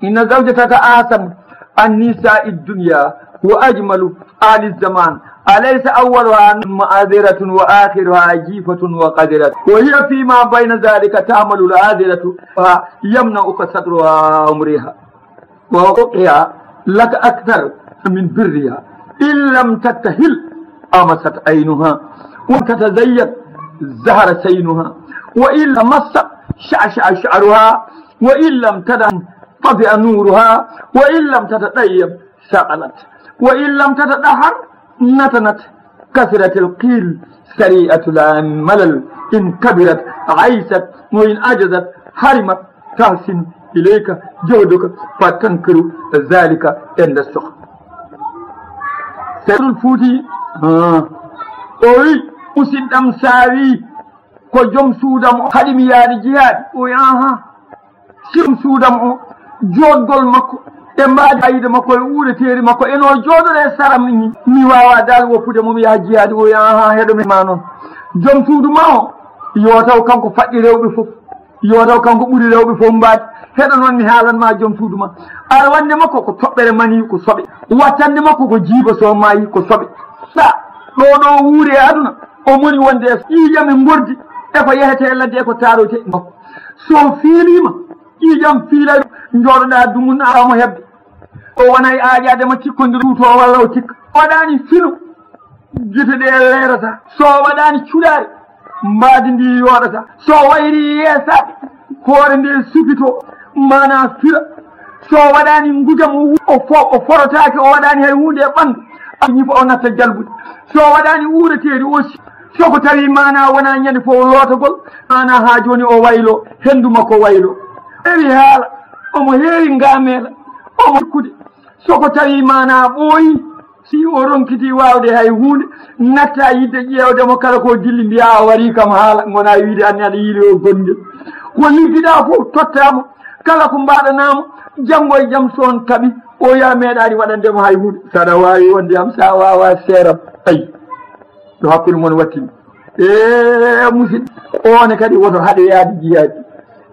Inna zawjataka ahsan an nisa'i dunya wa ajmalu ali zaman. Alaysa awwaluha ma'adhiratun wa akhiruha jifatun wa qadiratun. Wa hiya fima bayna dhalika ta'malu al-adhiratu fa yamna'uka satruha umriha. وحقوقها لك أكثر من برها. إن لم تكتحل أمست عينها، وإن تتزين زهر سينها، وإن لم تمس شعشع شعرها، وإن لم تدهن طفئ نورها، وإن لم تتطيب ثقلت، وإن لم تتطهر نتنت، كثرت القيل سريعة الملل، إن كبرت عيست، وإن عجزت Harimat tahsin ilayka jawduka fa tankiru zalika inda sukh. Seydul Fuuti, ah, o wi, musidɗam, sa wi ko joom suudam o haɗi mi yaade jihaadi, o wi, aha, si joom suudam o, joɗgol makko e mbaadi ayde makko e uureteeri makko, eno jooɗore e saram ni, mi wawa dal woppude mo mi yaha jihaadi, o wi, aha, heɗo mi ma noon. Joom suudu ma o, yo taw kanko faɗɗi rewɓe fof. Yo taw kanko ɓuri rewɓe fof mbaadi. Heɗo noon mi haalan ma joom suudu ma. Arwannde makko ko toɓɓere mani ko soɓe. Wattande makko ko jiiba so maayi ko soɓe. Sa ɗo ɗo wuuri e aduna, o moni wonde e ƴiiƴam e ngordi, e ko yehete e ladde e ko taaroyte e makko. So fiiliima, ƴiiƴam fiilay, jooɗoɗa dumun a mo heɓde. O wonay aaƴaade ma cikkondiru to walla o tikka. Waɗaani fino. Gite ɗe leerata. So waɗaani cuɗaari, mbaadi ndi yooɗata. So wayri yeesaaɓe, hoore nde sukito, maanaa fira. So waɗaani ngujam, o wu-, o fo-, o forotaake, o waɗaani hay huunde e ɓanndu, a ñifa, o natta jalbude. So waɗaani uureteeri, o si-, so ko tawi maanaa wonaa ñande fof lootagol, maanaa haa jooni o waylo, henndu makko waylo. Heewi haala, omo heewi ngaameela, omo jikkude. So ko tawi maanaa ɓooyi, si o ronkiti waawde hay huunde, natta yidde ƴeewde mo kala ko dilli, mbiya a warii kam haala, ngona wiide anne aɗa yiili o gonngel. Ko liggiɗaa fof totta mo, kala ko mbaɗanaa mo, janngo e jam so on kaɓi, o wiya meeɗaani waɗande mo hay huunde. Saɗa waawi wonde am, sa waawa seeram. Ayi, ɗo hakkunde mon wattini. E musidɗo, oon kadi woto haɗe yaade jihaadi.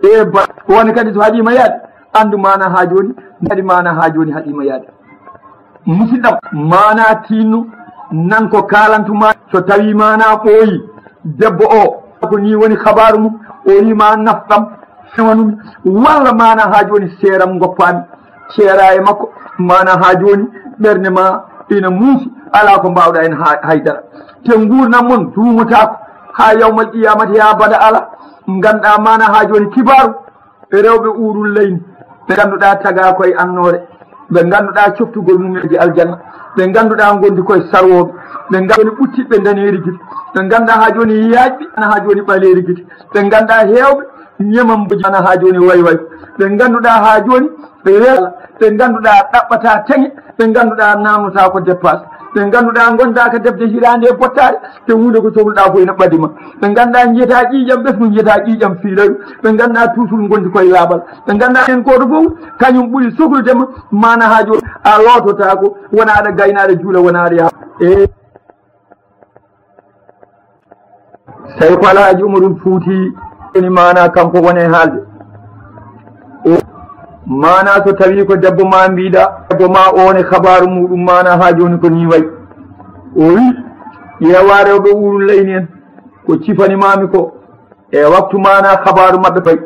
E ba, oon kadi so haɗiima yaade, anndu maanaa haa jooni, kadi maanaa haa jooni haɗiima yaade. Musidɗam, maanaa tiinno, nan ko kaalantu ma. So tawi maanaa ɓooyi, debbo o, ko ni woni kabaaru mum, o wii ma nafɗam, fewanumi, walla maanaa haa jooni seeram ngoppaami, ceera e makko, maanaa haa jooni ɓernde ma ina muusi, alaa ko mbaawɗa heen ha-, haydara. Te nguurndam mon duumotaako haa yawmal qiyaamati, yaa bada alaa. Nganndaa maanaa haa jooni kibaaru, rewɓe uurul layni, ɓe ngannduɗaa tagaa koye annoore, ɓe ngannduɗaa coftugol mumeeji aljanna, ɓe ngannduɗaa ngondi koye sarwooɓe, ɓe ngannduɗaa ɓuttiɓɓe ndaneeri gite, ɓe ngannduɗaa haa jooni yaajɓe, ana haa jooni ɓaleeri gite, ɓe ngannduɗaa heewɓe ñemamboji, ana haa jooni way way, ɓe ngannduɗaa haa jooni ɓe weela, ɓe ngannduɗaa ɗaɓɓataa teŋe, ɓe ngannduɗaa naamnotaako dépasse, ɓe ngannduɗaa ngondaaka defde hiraande e bottaare, te huunde ko sohluɗaa fof ina ɓadi ma. Ɓe ngannduɗaa njiyataa ƴiiƴam ɓesngu, njiyataa ƴiiƴam fiilaru. Ɓe ngannduɗaa toujours ngondi koye laaɓal. Ɓe ngannduɗaa heen gooto fof, kañum ɓuri soklude ma, maanaa haa jooni a loototaako, wona aɗa gayna, aɗa juula, wona aɗa yaha. E tawi ko Alhaaji Umarul Fuuti woni maanaa, kanko woni e haalde. O maanaa so tawi ko debbo ma mbiɗa, debbo ma o ne kabaaru muɗum maanaa haa jooni ko ni wayi. O wi, ƴeewa rewɓe uurul layni en, ko cifani mami ko e waktu maanaa kabaaru maɓɓe fayi.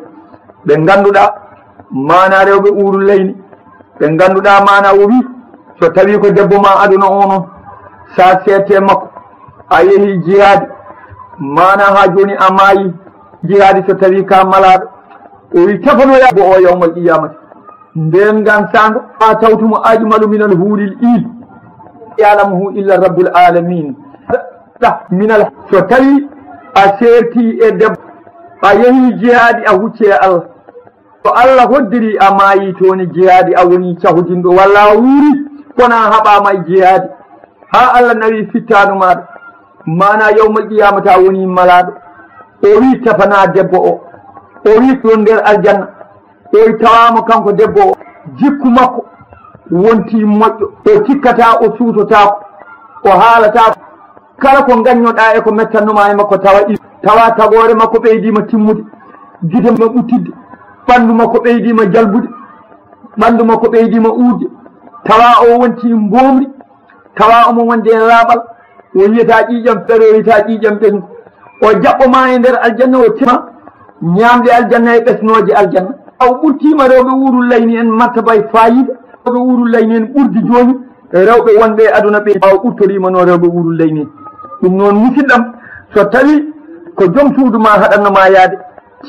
Ɓe ngannduɗaa maanaa rewɓe uurul layni, ɓe ngannduɗaa maanaa o wi, so tawi ko debbo ma aduna o noon, sa seette makko, a yehi jihaadi, maanaa haa jooni a maayi, jihaadi so tawi ka malaaɗo, o wi tafanoya bo o yawmal qiyamati. Nden ngan saanga, a tawtumo ajmalu minal huuril iin, ya'lamuhu illa rabbul alamin. Minal, so tawi a seerti e debbo, a yehi jihaadi, a hucci e Allah. So Allah hoddiri a maayi toon e jihaadi, a woni cahudinɗo, walla a wuuri, kono a haɓaama e jihaadi, haa Allah nawi fittaandu maaɗa, maanaa yawmal qiyamata a woni malaaɗo. O wi tafana debbo o, o wi ɗon nder aljanna, o wi tawaama kanko debbo o, jikku makko wonti moƴƴo, o tikkata, o suutotaako, o haalataako. Kala ko ngaññoɗaa e ko mettannoma e makko, tawa ɗi, tawa tagoore makko ɓeydiima timmude, gite ma ɓuttidde, ɓanndu makko ɓeydiima jalbude, ɓanndu makko ɓeydiima uurde, tawa o wonti mboomri, tawa omo wonde e laaɓal, o yiyata ƴiiƴam feere, o yiyata ƴiiƴam ɓesngu. O jaɓɓo ma e nder aljanna, o tima ñaamde aljanna e ɓesnooje aljanna. O ɓurtiima rewɓe uurul layni en martaba e faayiida, rewɓe uurul layni en ɓurdi jooni rewɓe wonɓe e aduna ɓe, o ɓurtoriima no rewɓe uurul layni en. Ɗum noon, musidɗam, so tawi ko joom suudu ma haɗanno ma yaade,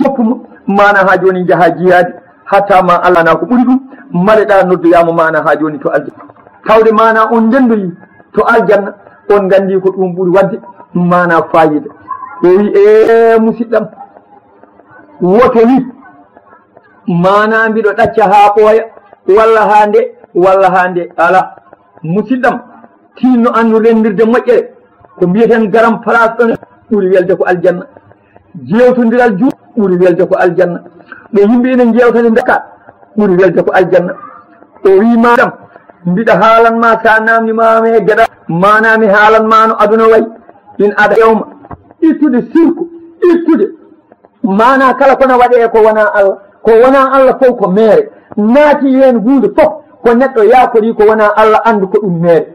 coppu mo, maana haa jooni njaha jihaadi, hatta ma Allah na ko ɓuri ɗum, maleɗa noddoyama maana haa jooni to aljanna. Tawde maana on ndendoyi to aljanna, on nganndi ko ɗum ɓuri waɗde maana faayiida. O wi, e musidɗam, woto wi, Maanaa mbiɗo ɗacca haa ɓooya, walla haa nde, walla haa nde. Alaa. Musidɗam, tinno annu renndirde moƴƴere. Ko mbiyaten garam place ɗon ɓuri welde ko aljanna. Jeewtondiral jur ɓuri welde ko aljanna. Ɗo yimɓe ene njeewtani ndaka ɓuri welde ko aljanna. O wii, maanaa mbiɗa haalan ma, so a naamni ma e geɗal, maanaa mi haalan ma no aduna wayi. In ada yawma, ittude sirku, ittude maanaa kala ko na waɗee ko wonaa Allah, ko wonaa Allah fof ko meere. Naati heen huunde fof ko neɗɗo yaakorii ko wonaa Allah, anndu ko ɗum meere.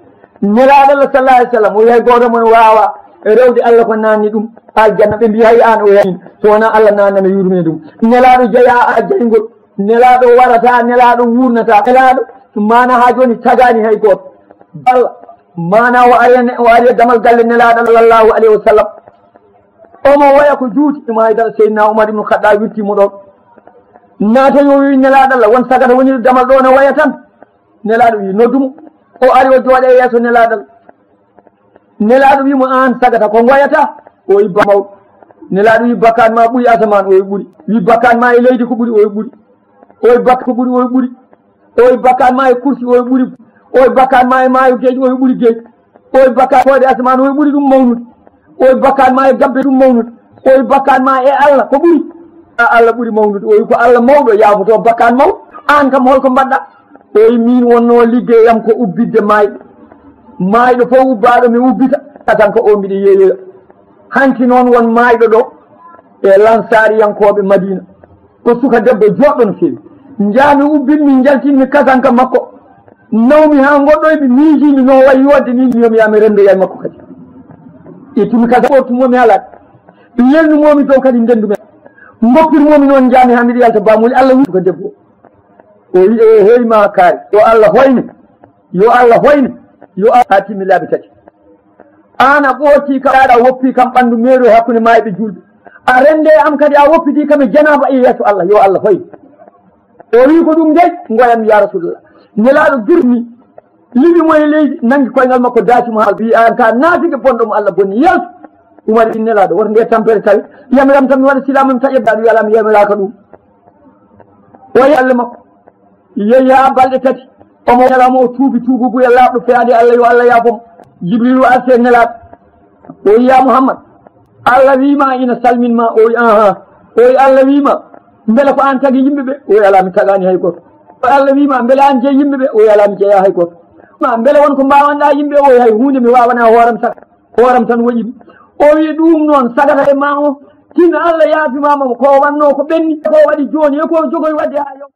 Nelaaɗo Allah sallallahu alayhi wa sallam o wiyi, hay gooto mon waawa rewde Allah ko naanni ɗum aljanna. Ɓe mbiyi, hay aan o yamin, so wonaa Allah naannana yurmee ɗum. Nelaaɗo jeyaa a jayngol, nelaaɗo warata, nelaaɗo wuurnata, nelaaɗo maanaa haa jooni tagaani hay gooto. Allah maanaa o ari, o ari e damal galle Nelaaɗo sallallahu alayhi wa sallam. Omo woya ko juuti, ɗum haydara Seydina Umar ibn Khattab wirti mo ɗon. Naata yo wi Nelaaɗo Allah, won sagata woni damal ɗo no waya tan. Nelaaɗo wi noddu mo. O ari o jooɗa e yeeso Nelaaɗo Allah. Nelaaɗo wi mo, aan sagata ko ngoyata? O wi ba mawɗo. Nelaaɗo wi bakkan ma ɓuri asamaan, o wi ɓuri. Wi bakkan ma e leydi ko ɓuri, o wi ɓuri. O wi bakka ko ɓuri, o wi ɓuri. O wi bakkan ma e kursi, o wi ɓuri. O wi bakkan ma e maayo geej, o wi ɓuri geej. O wi bakkan koode asamaan, o wi ɓuri ɗum mawnude. O wi bakkan ma e gabbe ɗum mawnude. O wi bakkan ma e Allah ko ɓuri. A Allah ɓuri mawnude. O wi ko Allah mawɗo yaafoto bakkan mawɗo. Aan kam holko mbaɗɗa? O wi min wonno liggeyam ko ubbidde maayɓe. Maayɗo fof ubbaaɗo mi ubbita, tan ko o mbiɗa yeeyoya. Hanki noon won maayɗo ɗo e Lansaariyankooɓe Madiina. Ko suka debbo jooɗɗo no feewi. Njaami ubbin mi, njaltin mi kasanka makko. Nawmi haa ngoɗɗoy mi, miijimi no wayi yodde ni, mi yomi yaa mi rendo yay makko kadi. Ittumi kasanka o, tumomi haa laaɓi. Lelnumomi dow kadi ndendu men. Ngoppirmomi noon, njaami haa mbiɗa yalta bamuli Allah wi suka debbo. O wi, e hey ma kaari, yo Allah hoyne, yo Allah hoyne, yo Allah, haa timmi laabi tati. Aan a ɓooti kam, a woppi kam ɓanndu meeru e hakkunde maayɓe juulɓe. A rende am kadi, a woppidi kam e janaaba e yeeso Allah, yo Allah hoy. O wi, ko ɗum dey, ngoyam ya Rasulullah. Nelaaɗo durmi, liɓi mo e leydi, nangi koyngal makko, daasi mo haa wi, aan ka naatike bonɗo mo Allah bonni, yaltu. Umar wi Nelaaɗo, woto nde tampere tawi, yamiram tan mi waɗa silaamu mi taƴa daɗu yala mi yamiraaka ɗum. O yehi Allah makko. Yehi haa balɗe tati. Omo yalamo o tuubi tuububuya laaɓɗo feyaade Allah, yo Allah yaafo mo. Jibrilu arti e Nelaaɗo. O wi, ya Muhammad, Allah wi ma ina salmin ma. O wi, aha. O wi, Allah wi ma, mbele ko aan tagi yimɓe ɓe? O wi, alaa, mi tagaani hay gooto. O wi, Allah wi ma, mbele aan jeyi yimɓe ɓe? O wi, alaa, mi jeyaa hay gooto. Ma mbele won ko mbaawanɗaa yimɓe? O wi, hay huunde mi waawanaa hooram saka. Hooram tan waɗi ɗum. O wi, ɗum noon sagata e ma o, tin Allah yaafi ma mo ko o wanno ko ɓenni, ko o waɗi jooni e ko o jogoy waɗde haa yawma.